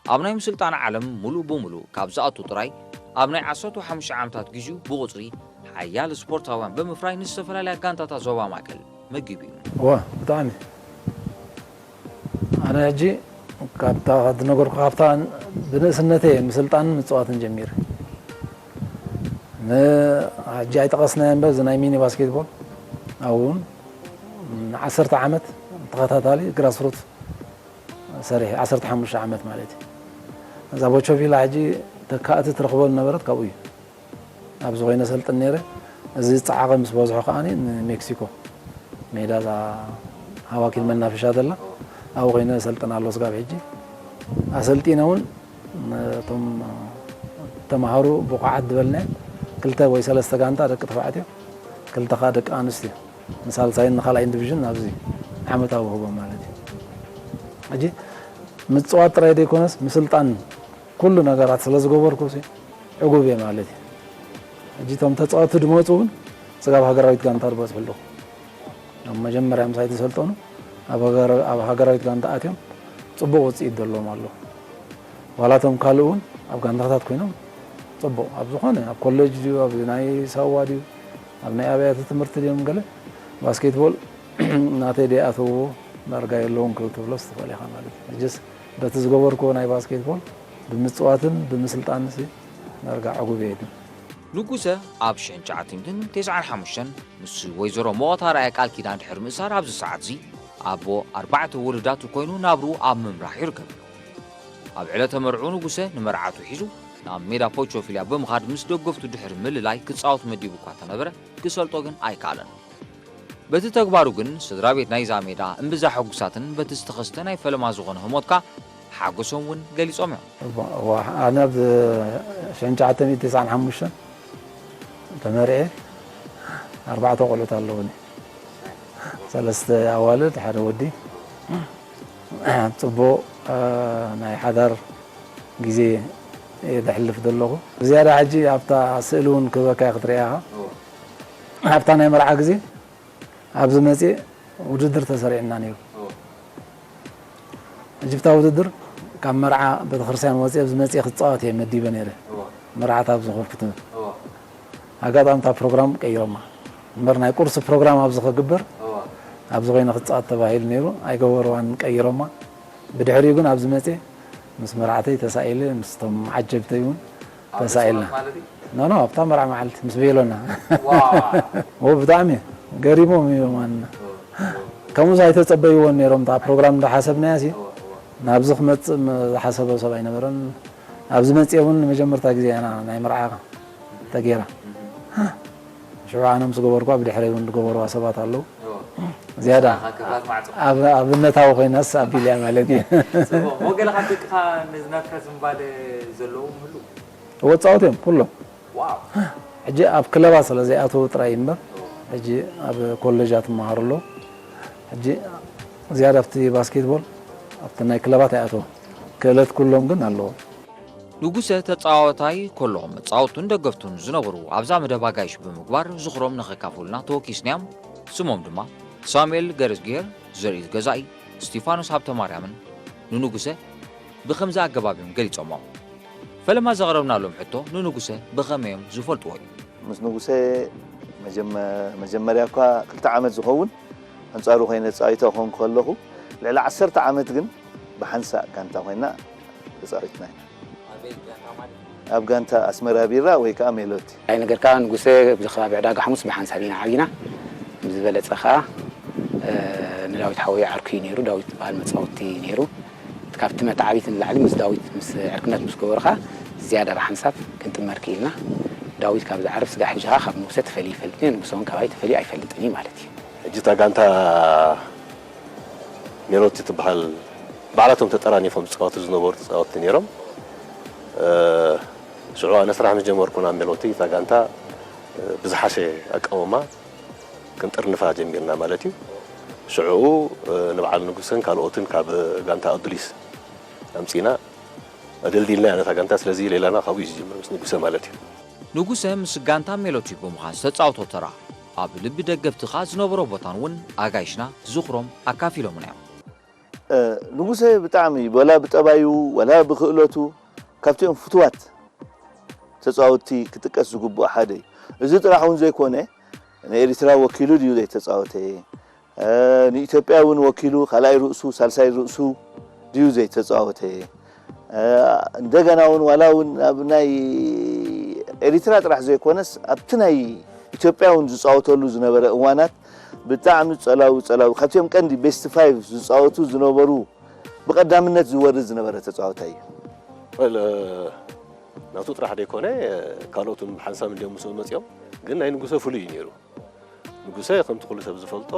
ኣብ ናይ ምስልጣን ዓለም ሙሉእ ብሙሉእ ካብ ዝኣቱ ጥራይ ኣብ ናይ ዓሰርተ ሓሙሽተ ዓመታት ግዜኡ ብቑጽሪ ሓያለ ስፖርታውያን ብምፍራይ ንዝተፈላለያ ጋንታታት ዞባ ማእከል መጊቡ እዩ። እዋ፣ ብጣዕሚ። ኣነ ሕጂ ካብታ ዝነገርኩ ካብታ ብንእስነተይ ምስልጣንን ምጽዋትን ጀሚረ። ን-፣ ሕጂ ኣይጠቐስናዮ እምበር እዚ ናይ ሚኒ ባስኬትቦል ኣብኡ እውን ንዓሰርተ ዓመት ተኸታታሊ ግራስሩት ሰሪሐ፣ ዓሰርተ ሓሙሽተ ዓመት ማለት እዩ። እዛ ቦቾ ቪላ ሕጂ ተካእቲ ትረኽቦ ዝነበረት ካብኡ እዩ። ኣብዚ ኮይነ ሰልጥን ነይረ። እዚ ጸዓቐ ምስ በዝሖ ከኣኒ ንሜክሲኮ ሜዳ እዛ ሃዋኪን መናፈሻ ዘላ ኣብኡ ኮይነ ሰልጥን ኣሎ ስጋብ ሕጂ። ኣሰልጢነ እውን ነቶም ተምሃሩ ብቑዓት ዝበልናዮም ክልተ ወይ ሰለስተ ጋንታ ደቂ ተባዕትዮ፣ ክልተ ከኣ ደቂ ኣንስትዮ ንሳልሳይን ንኻልኣይን ዲቪዥን ኣብዚ ዓመታዊ ህቦም ማለት እዩ። ሕጂ ምጽዋት ጥራይ ዘይኮነስ ምስልጣን ኩሉ ነገራት ስለ ዝገበርኩ ሲ ዕጉብ እየ ማለት እዩ። ሕጂ እቶም ተጻወትቲ ዝመጹ እውን ስጋብ ሃገራዊት ጋንታ ዝበጽሑ ኣለዉ። ኣብ መጀመርያ ምሳይ ተሰልጠኑ ኣብ ሃገር-፣ ኣብ ሃገራዊት ጋንታ ኣትዮም ጽቡቕ ውጽኢት ዘለዎም ኣለዉ። ዋላ እቶም ካልእ እውን ኣብ ጋንታታት ኮይኖም ጽቡቕ ኣብ ዝኾነ ኣብ ኮሌጅ ድዩ ኣብ ናይ ሳዋ ድዩ ኣብ ናይ ኣብያተ ትምህርቲ ድዮም ገለ ባስኬትቦል ናተይ ደይኣተዎ ዳርጋ የለውን ክትብሎስ ትኽእል ኢኻ ማለት እዩ። ሕጅስ በቲ ዝገበርክዎ ናይ ባስኬትቦል ብምጽዋትን ብምስልጣንሲ ዳርጋ ዕጉብ እየ ግን። ንጉሰ ኣብ ሽሕን ትሽዓተ ሚእትን ተስዓን ሓሙሽተን ምስ ወይዘሮ ሞቐት ኣርኣያ ቃል ኪዳን ድሕሪ ምእሳር ኣብዚ ሰዓትዚ ኣቦ ኣርባዕተ ውሉዳቱ ኮይኑ ናብርኡ ኣብ ምምራሕ ይርከብ። ኣብ ዕለተ መርዕኡ ንጉሰ ንመርዓቱ ሒዙ ናብ ሜዳ ፖቾፊልያ ብምኻድ ምስ ደገፍቱ ድሕሪ ምልላይ ክጻወት መዲቡ እኳ እንተነበረ፣ ክሰልጦ ግን ኣይከኣለን። በቲ ተግባሩ ግን ስድራ ቤት ናይዛ ሜዳ እምብዛ ሕጉሳትን በቲ ዝተኸስተ ናይ ፈለማ ዝኾነ ህሞት ከኣ ሓጎሶም እውን ገሊጾም እዮም። እዋ፣ ኣነ ኣብ ሽሕን ትሽዓተ ሚእትን ተስዓን ሓሙሽተን ተመርዔ ኣርባዕተ ቆልዑት ኣለውኒ። ሰለስተ ኣዋልድ፣ ሓደ ወዲ። ጽቡቕ ናይ ሓዳር ግዜ እየ ዘሕልፍ ዘለኹ። ብዝያዳ ሕጂ ኣብታ ስእሊ እውን ክበካ ክትርእያ ኢኻ። ኣብታ ናይ መርዓ ግዜ ኣብዚ መጽየ ውድድር ተሰሪዕና ነይሩ። ሕጂ ኣብታ ውድድር ካብ መርዓ ቤተክርስትያን ወጽየ ኣብዚ መጽየ ክጻወት እየ መዲበ ነይረ። መርዓት ኣብ ዝኾንኩ ትብል። ኣጋጣሚ እታ ፕሮግራም ቀይሮማ። እምበር ናይ ቁርሲ ፕሮግራም ኣብዚ ክግበር ኣብዚ ኮይነ ክጻወት ተባሂሉ ነይሩ። ኣይገበርዋን፣ ቀይሮማ። ብድሕሪኡ ግን ኣብዚ መጽየ ምስ መርዓተይ ተሳኢለ፣ ምስቶም ዓጀብተይ እውን ተሳኢልና። ኖ ኖ ኣብታ መርዓ መዓልቲ ምስ ቤሎና ዎ ብጣዕሚ ገሪሞም እዮም ኣና ከምኡስ ኣይተጸበይዎን ነይሮም። እታ ፕሮግራም እንዳሓሰብናያ ሲ ናብዚ ክመጽእ ዝሓሰበ ሰብ ኣይነበረን። ኣብዚ መጽየ እውን ንመጀመርታ ግዜ ያና ናይ መርዓ ተገይራ። ሽዑ ኣነ ምስ ገበርኳ ብድሕረይ እውን ዝገበርዋ ሰባት ኣለዉ። ዝያዳ ኣብነታዊ ኮይናስ ኣቢልያ ማለት እዩ። ሞ ገለ ካብ ደቅኻ ነዚ ናትካ ዝንባለ ዘለዎም ይህሉ? ወፃወት እዮም ኩሎም። ሕጂ ኣብ ክለባት ስለ ዘይኣተዉ ጥራይ እምበር ሕጂ ኣብ ኮሌጃት ይመሃሩ ኣለዉ። ሕጂ ዝያዳ ኣብቲ ባስኬትቦል ኣብቲ ናይ ክለባት ኣይኣተዉ። ክእለት ኩሎም ግን ኣለዎም። ንጉሰ ተጻዋታይ ከሎ መጻወቱን ደገፍቱን ዝነበሩ ኣብዛ መደብ ኣጋይሽ ብምግባር ዝኽሮም ንኸካፍሉና ተወኪስናዮም። ስሞም ድማ ሳሙኤል ገረዝግሄር፣ ዘርኢት ገዛኢ፣ እስቲፋኖስ ሃብተማርያምን ንንጉሰ ብኸምዚ ኣገባብ እዮም ገሊጾሞ። ፈለማ ዘቕረብናሎም ሕቶ ንንጉሰ ብኸመይ እዮም ዝፈልጥዎ እዩ። ምስ ንጉሰ መጀመርያ እኳ ክልተ ዓመት ዝኸውን ኣንጻሩ ኮይነ ተጻዊተ ክኾን ከለኹ ልዕሊ ዓሰርተ ዓመት ግን ብሓንሳእ ጋንታ ኮይና ተጻዊትና ኢና። ኣብ ጋንታ ኣስመራ ቢራ ወይ ከዓ ሜሎቲ። እንታይ ነገር ከዓ ንጉሰ ኣብዚ ከባቢ ዕዳጋ ሓሙስ ብሓንሳብ ኢና ዓቢና። ብዝበለፀ ከዓ ንዳዊት ሓወይ ዓርኩ እዩ ነይሩ። ዳዊት ዝበሃል መፃወቲ ነይሩ። ካብቲ መተዓቢቲ ንላዕሊ ምስ ዳዊት ምስ ዕርክነት ምስ ገበሩ ከዓ ዝያዳ ብሓንሳብ ክንጥመር ክኢልና። ዳዊት ካብ ዝዓርፍ ስጋዕ ሕጂ ከዓ ካብ ንጉሰ ተፈልዩ ይፈልጥ እዩ። ንጉሰ እውን ካባይ ተፈልዩ ኣይፈልጥን እዩ ማለት እዩ። ሕጂ እታ ጋንታ ሜሎቲ ትበሃል ባዕላቶም ተጠራኒፎም ዝፃወቱ ዝነበሩ ተፃወትቲ ነይሮም። ሽዑ ኣነ ስራሕ ምስ ጀመርኩ ናብ ሜሎቲ እታ ጋንታ ብዝሓሸ ኣቃውማ ክንጥርንፋ ጀሚርና ማለት እዩ። ሽዑ ንበዓል ንጉሰን ካልኦትን ካብ ጋንታ ኣዱሊስ ኣምፂና ኣደልዲልናያ ነታ ጋንታ። ስለዚ ሌላና ካብኡ እዩ ዝጅምር ምስ ንጉሰ ማለት እዩ። ንጉሰ ምስ ጋንታ ሜሎቲ ብምዃን ዝተፃወቶ ተራ ኣብ ልቢ ደገፍቲ ከኣ ዝነበሮ ቦታን እውን ኣጋይሽና ዝኽሮም ኣካፊሎምና እዮም። ንጉሰ ብጣዕሚ ወላ ብጠባዩ ወላ ብክእለቱ ካብቲኦም ፍትዋት ተፃወትቲ ክጥቀስ ዝግብኦ ሓደ እዩ። እዚ ጥራሕ እውን ዘይኮነ ንኤሪትራ ወኪሉ ድዩ ዘይተፃወተ? ንኢትዮጵያ እውን ወኪሉ ካልኣይ ርእሱ ሳልሳይ ርእሱ ድዩ ዘይተፃወተ? እንደገና እውን ዋላ እውን ኣብ ናይ ኤሪትራ ጥራሕ ዘይኮነስ ኣብቲ ናይ ኢትዮጵያ እውን ዝፃወተሉ ዝነበረ እዋናት ብጣዕሚ ፀላዊ ፀላዊ ካብቲኦም ቀንዲ ቤስት ፋይቭ ዝፃወቱ ዝነበሩ ብቐዳምነት ዝወርድ ዝነበረ ተፃዋታይ እዩ። ናቱ ጥራሕ ደይኮነ ካልኦት እውን ሓንሳብ እንዲዮም ምስኡ መፂኦም፣ ግን ናይ ንጉሰ ፍሉይ እዩ ነይሩ። ንጉሰ ከምቲ ኩሉ ሰብ ዝፈልጦ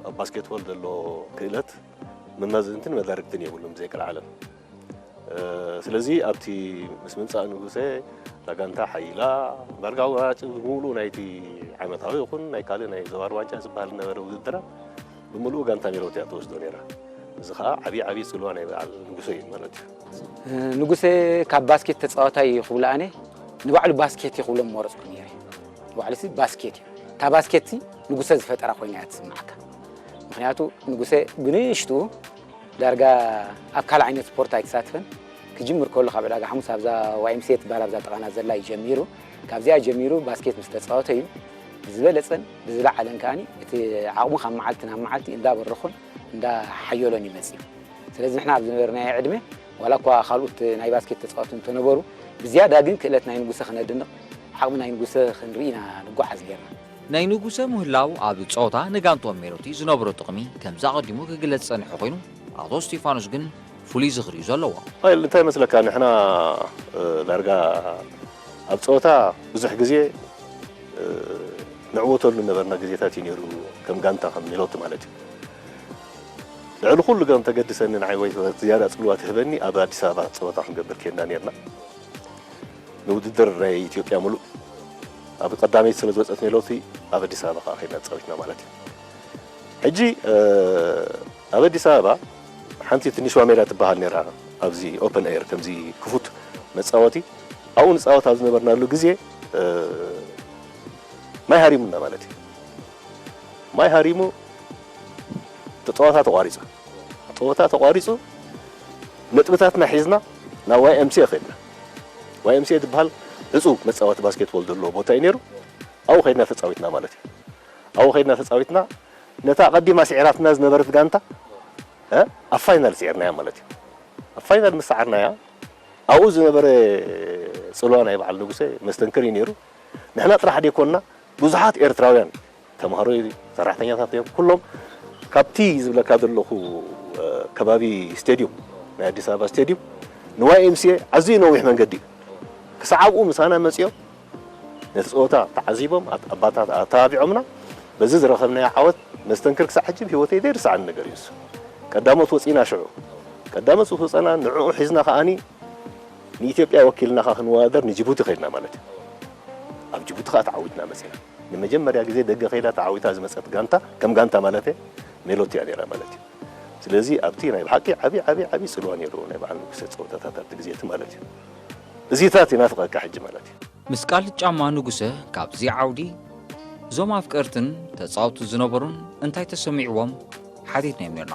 ኣብ ባስኬትቦል ዘሎ ክእለት መማዘንትን መዳርግትን የብሉን ብዘይ ቀልዓለም። ስለዚ ኣብቲ ምስ ምምፃእ ንጉሰ እታ ጋንታ ሓይላ ዳርጋ ዋጭ ብምሉእ ናይቲ ዓመታዊ ይኹን ናይ ካልእ ናይ ዞባ ዋንጫ ዝበሃል ዝነበረ ውድድራት ብምሉኡ ጋንታ ሜሎት እያ ትወስዶ ነይራ። እዚ ከዓ ዓብዪ ዓብዪ ፅልዋ ናይ በዓል ንጉሰ እዩ ማለት እዩ። ንጉሰ ካብ ባስኬት ተፃዋታይ እዩ ክብሎ ኣነ ንባዕሉ ባስኬት እዩ ክብሎ መረፅኩ ነይረ። ንባዕሉ ሲ ባስኬት እዩ። እታ ባስኬት ሲ ንጉሰ ዝፈጠራ ኮይና እያ ትስምዓካ። ምክንያቱ ንጉሰ ብንእሽቱ ዳርጋ ኣብ ካልእ ዓይነት ስፖርት ኣይተሳትፈን። ክጅምር ከሎ ካብ ዕዳጋ ሓሙስ ኣብዛ ዋይምሴ ትበሃል ኣብዛ ጥቓና ዘላ እዩ ጀሚሩ። ካብዚኣ ጀሚሩ ባስኬት ምስ ተፃወተ እዩ ብዝበለፀን ብዝለዓለን ከኣኒ እቲ ዓቕሙ ካብ መዓልቲ ናብ መዓልቲ እንዳበረኹን እንዳሓየሎን እዩ መፂኡ። ስለዚ ንሕና ኣብ ዝነበርናዮ ዕድመ ዋላ እኳ ካልኦት ናይ ባስኬት ተፃወቲ እንተነበሩ ብዝያዳ ግን ክእለት ናይ ንጉሰ ክነድንቕ ዓቕሚ ናይ ንጉሰ ክንርኢ ኢና ንጓዓዝ ነይርና። ናይ ንጉሰ ምህላው ኣብ ፀወታ ንጋንትኦም ሜሎቲ ዝነበሮ ጥቕሚ ከምዚ ኣቐዲሙ ክግለፅ ዝፀንሐ ኮይኑ ኣቶ እስቲፋኖስ ግን ፍሉይ ዝኽሪ እዩ ዘለዎ። እንታይ መስለካ ንሕና ዳርጋ ኣብ ፀወታ ብዙሕ ግዜ ንዕወተሉ ነበርና ግዜታት እዩ ነይሩ። ከም ጋንታ ከም ሜሎቲ ማለት እዩ። ልዕሊ ኩሉ ገም ተገድሰኒ ንዓይ ወይ ዝያዳ ፅልዋ ትህበኒ ኣብ ኣዲስ ኣበባ ፀወታ ክንገብር ኬድና ነርና። ንውድድር ናይ ኢትዮጵያ ሙሉእ ኣብ ቀዳመይቲ ስለ ዝወፀት ሜሎቲ ኣብ ኣዲስ ኣበባ ከዓ ከይድና ተፃዊትና ማለት እዩ። ሕጂ ኣብ ኣዲስ ኣበባ ሓንቲ ትንሽ ሜዳ ትበሃል ነራ። ኣብዚ ኦፕን ኤር ከምዚ ክፉት መፃወቲ ኣብኡ ንፃወት ኣብ ዝነበርናሉ ግዜ ማይ ሃሪሙና ማለት እዩ። ማይ ሃሪሙ ፀወታ ተቋሪፁ። ፀወታ ተቋሪፁ ነጥብታትና ሒዝና ናብ ዋይ ኤም ሲ ኤ ከድና። ዋይ ኤም ሲ ኤ ዝበሃል ዕፁ መፃወቲ ባስኬትቦል ዘለዎ ቦታ እዩ ነይሩ። ኣብኡ ከድና ተፃዊትና ማለት እዩ። ኣብኡ ከድና ተፃዊትና ነታ ቀዲማ ስዒራትና ዝነበረት ጋንታ ኣብ ፋይናል ስዒርናያ ማለት እዩ። ኣብ ፋይናል ምስ ሰዓርናያ ኣብኡ ዝነበረ ፅልዋ ናይ በዓል ንጉሰ መስተንክር እዩ ነይሩ። ንሕና ጥራሕ ደይኮንና ብዙሓት ኤርትራውያን ተምሃሮ ሰራሕተኛታት እዮም ኩሎም ካብቲ ዝብለካ ዘለኹ ከባቢ ስቴድዩም ናይ ኣዲስ ኣበባ ስቴድዩም ንዋይ ኤም ሲ ኤ ኣዝዩ ነዊሕ መንገዲ እዩ። ክሳዕ ኣብኡ ምሳና መፂኦም ነቲ ፀወታ ተዓዚቦም ኣባታት ኣተባቢዖምና በዚ ዝረኸብናዮ ዓወት መስተንክር ክሳዕ ሕጂ ብህይወተይ ዘይርስዓኒ ነገር እዩ። ቀዳሞት ወፂና ሽዑ ቀዳሞት ዝወፀና ንዕኡ ሒዝና ከዓኒ ንኢትዮጵያ ወኪልና ከዓ ክንወዳደር ንጅቡቲ ከድና ማለት እዩ። ኣብ ጅቡቲ ከዓ ተዓዊትና መፂና። ንመጀመርያ ግዜ ደገ ከይዳ ተዓዊታ ዝመፀት ጋንታ ከም ጋንታ ማለት ሜሎት እያ ነይራ ማለት እዩ። ስለዚ ኣብቲ ናይ ብሓቂ ዓብዪ ዓብዪ ዓብዪ ፅልዋ ነይሩ ናይ በዓል ንጉሰ ፀወታታት ኣብቲ ግዜ እቲ ማለት እዩ። እዚታት ይናፍቐካ ሕጂ ማለት እዩ። ምስ ቃል ጫማ ንጉሰ ካብዚ ዓውዲ እዞም ኣፍቀርትን ተፃወቱ ዝነበሩን እንታይ ተሰሚዕዎም ሓቲትናዮም ነርና።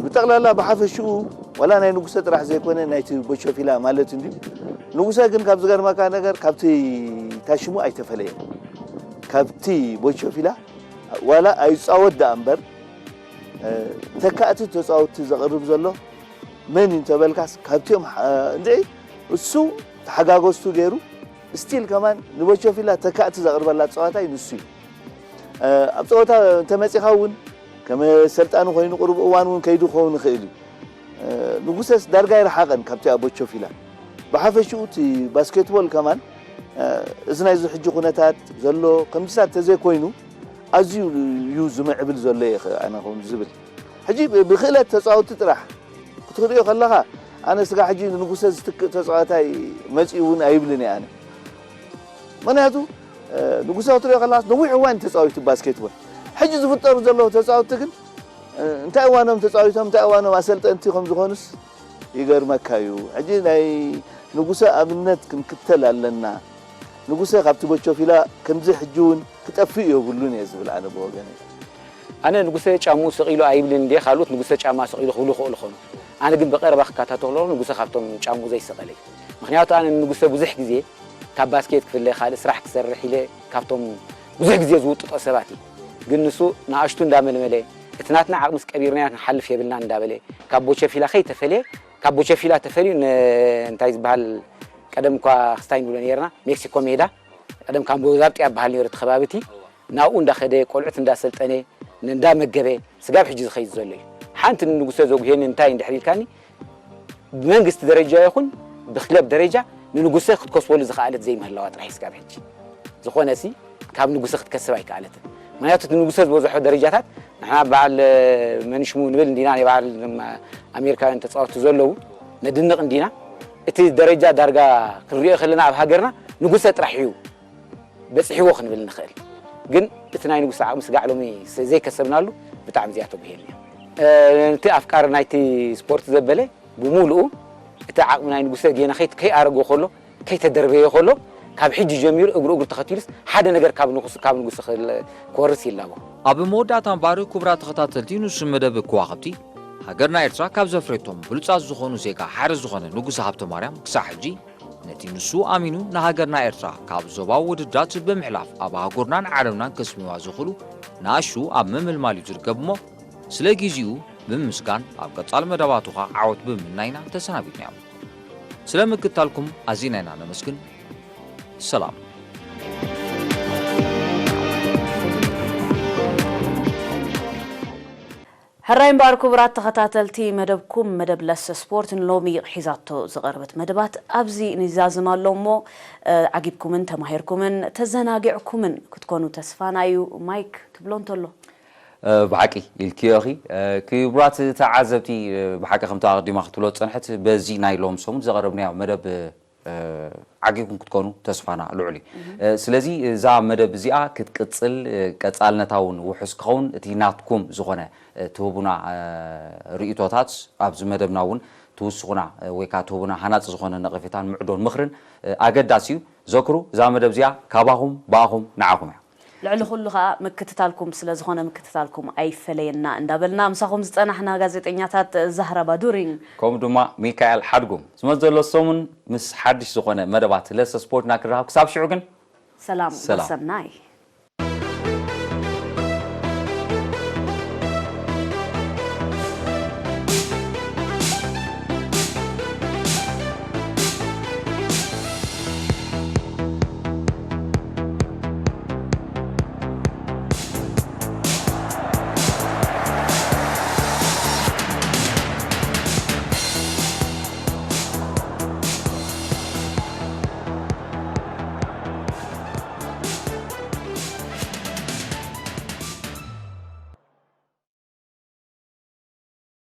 ብጠቕላላ ብሓፈሽኡ ዋላ ናይ ንጉሰ ጥራሕ ዘይኮነ ናይቲ ቦቾፊላ ማለት እንድዩ። ንጉሰ ግን ካብ ዝገርመካ ነገር ካብቲ ታሽሙ ኣይተፈለየን። ካብቲ ቦቾፊላ ዋላ ኣይፃወት ደኣ እምበር ተካእቲ ተፃወትቲ ዘቕርብ ዘሎ መን እዩ እንተበልካስ ካብቲኦም እንድዒ እሱ ተሓጋገዝቱ ገይሩ ስቲል ከማን ንቦቾፊላ ተካእቲ ዘቕርበላ ፀዋታይ ንሱ እዩ። ኣብ ፀወታ እንተመፂኻ እውን ከም ሰልጣኒ ኮይኑ ቁሩብ እዋን እውን ከይዱ ክኸውን ይኽእል እዩ። ንጉሰስ ዳርጋ ይረሓቐን ካብቲ ኣብ ቦቾፊላ። ብሓፈሽኡ እቲ ባስኬትቦል ከማን እዚ ናይዚ ሕጂ ኩነታት ዘሎ ከምዚታት ተዘይኮይኑ ኣዝዩ እዩ ዝምዕብል ዘሎ እየ ኣነ ከም ዝብል ሕጂ ብክእለት ተፃወቲ ጥራሕ ክትክድዮ ከለኻ ኣነ ስጋ ሕጂ ንጉሰ ዝትክእ ተፃዋታይ መፂኡ እውን ኣይብልን እየ ኣነ። ምክንያቱ ንጉሰ ክትሪኦ ከለካ ነዊሕ እዋን ተፃዊቱ ባስኬትቦል። ሕጂ ዝፍጠሩ ዘለዉ ተፃወትቲ ግን እንታይ እዋኖም ተፃዊቶም እንታይ እዋኖም ኣሰልጠንቲ ከም ዝኾኑስ ይገርመካ እዩ። ሕጂ ናይ ንጉሰ ኣብነት ክንክተል ኣለና። ንጉሰ ካብቲ ቦቾፊላ ከምዚ ሕጂ እውን ክጠፍእ የብሉን እየ ዝብል ኣነ ብወገነይ። ኣነ ንጉሰ ጫምኡ ሰቒሉ ኣይብልን እንድየ፣ ካልኦት ንጉሰ ጫማ ሰቒሉ ክብሉ ይኽእሉ ይኾኑ። ኣነ ግን ብቐረባ ክከታተሎ ንጉሰ ካብቶም ጫምኡ ዘይሰቐለ እዩ። ምኽንያቱ ኣነ ንንጉሰ ብዙሕ ግዜ ካብ ባስኬት ክፍለ ካልእ ስራሕ ክሰርሕ ኢለ ካብቶም ብዙሕ ግዜ ዝውጥጦ ሰባት እዩ። ግን ንሱ ንኣሽቱ እንዳመልመለ እቲ ናትና ዓቕምስ ቀቢርናዮ ክንሓልፍ የብልናን እንዳበለ ካብ ቦቸፊላ ከይተፈልየ ካብ ቦቸፊላ ተፈልዩ እንታይ ዝበሃል ቀደም እኳ ክስታይ ንብሎ ነርና ሜክሲኮ ሜዳ ቀደም ካምቦ ዛብጥ ያበሃል ነሩ እቲ ከባቢ እቲ ናብኡ እንዳኸደ ቆልዑት እንዳሰልጠነ እንዳመገበ ስጋብ ሕጂ ዝኸይድ ዘሎ እዩ። ሓንቲ ንንጉሰ ዘጉሄኒ እንታይ እንድሕር ኢልካኒ ብመንግስቲ ደረጃ ይኹን ብክለብ ደረጃ ንንጉሰ ክትከስበሉ ዝኸኣለት ዘይምህላዋ ጥራሕ እዩ ስጋብ ሕጂ። ዝኾነ ሲ ካብ ንጉሰ ክትከስብ ኣይከኣለትን። ምክንያቱ እቲ ንጉሰ ዝበዝሖ ደረጃታት ንሕና በዓል መንሽሙ ንብል እንዲና ናይ በዓል ኣሜሪካውያን ተፃወትቲ ዘለዉ ነድንቕ እንዲና እቲ ደረጃ ዳርጋ ክንሪኦ ከለና ኣብ ሃገርና ንጉሰ ጥራሕ እዩ በፂሕዎ ክንብል ንኽእል። ግን እቲ ናይ ንጉሰ ዓቕሚ ስጋዕ ሎሚ ዘይከሰብናሉ ብጣዕሚ እዚኣ ተጉሄልና። እቲ ኣፍቃሪ ናይቲ ስፖርት ዘበለ ብምሉኡ እቲ ዓቕሚ ናይ ንጉሰ ጌና ከይኣረጎ ከሎ ከይተደርበየ ከሎ ካብ ሕጂ ጀሚሩ እግሩ እግሩ ተኸቲሉስ ሓደ ነገር ካብ ንጉስ ካብ ንጉስ ክወርስ ይላቦ። ኣብ መወዳእታ እምበኣር ክቡራት ተኸታተልቲ ንሱ መደብ ከዋኽብቲ ሃገርና ኤርትራ ካብ ዘፍረቶም ብሉጻት ዝኾኑ ዜጋ ሓደ ዝኾነ ንጉሰ ሃብተማርያም ክሳዕ ሕጂ ነቲ ንሱ ኣሚኑ ንሃገርና ኤርትራ ካብ ዞባዊ ውድድራት ብምሕላፍ ኣብ ኣህጉርናን ዓለምናን ከስምዋ ዝኽእሉ ንኣሽቱ ኣብ ምምልማል እዩ ዝርከብ እሞ ስለ ግዚኡ ብምምስጋን ኣብ ቀጻሊ መደባቱ ኸኣ ዓወት ብምምናይ ኢና ተሰናቢትና። ስለ ምክትታልኩም ኣዚና ኢና ነመስግን። ሰላም። ሕራይ እምበኣር ክቡራት ተኸታተልቲ መደብኩም፣ መደብ ለሰ ስፖርት ንሎሚ ሒዛቶ ዝቐረበት መደባት ኣብዚ ንዛዝም ኣሎ እሞ፣ እ፣ ዓጊብኩምን ተማሂርኩምን ተዘናጊዕኩምን ክትኮኑ ተስፋና እዩ። ማይክ ትብሎ እንተሎ። እ፣ ብሓቂ ኢልክዮ ኢኺ። እ፣ ክቡራት ተዓዘብቲ፣ እ፣ ብሓቂ ከምቲ ኣቐዲማ ክትብሎ ዝጸንሐት በዚ ናይ ሎም ሰሙን ዘቐረብናዮ መደብ፣ እ፣ ዓጊብኩም ክትኮኑ ተስፋና ልዑል እዩ። እ፣ ስለዚ እዛ መደብ እዚኣ ክትቅጽል፣ እ፣ ቀጻልነታ እውን ውሑስ ክኸውን እቲ ናትኩም ዝኾነ፣ እ፣ ትህቡና፣ እ፣ ርእይቶታት ኣብዚ መደብና እውን ትውስኹና፣ እ፣ ወይ ከኣ ትህቡና ሃናጺ ዝኾነ ነቐፌታን ምዕዶን ምኽርን፣ እ፣ ኣገዳሲ እዩ። ዘክሩ፣ እዛ መደብ እዚኣ ካባኹም፣ ብኣኹም፣ ንዓኹም እያ። ልዕሊ ኩሉ ኸኣ ምክትታልኩም ስለ ዝኾነ ምክትታልኩም ኣይፈለየና እንዳበልና ምሳኹም ዝጸናሕና ጋዜጠኛታት ዛህራ ባዱሪን ከምኡ ድማ ሚካኤል ሓድጉም። ዝመጽእ ዘሎ ሰሙን ምስ ሓድሽ ዝኾነ መደባት ለሰ ስፖርትና ክረኻብ፣ ክሳብ ሽዑ ግን ሰላም ሰላም። ወሰናይ።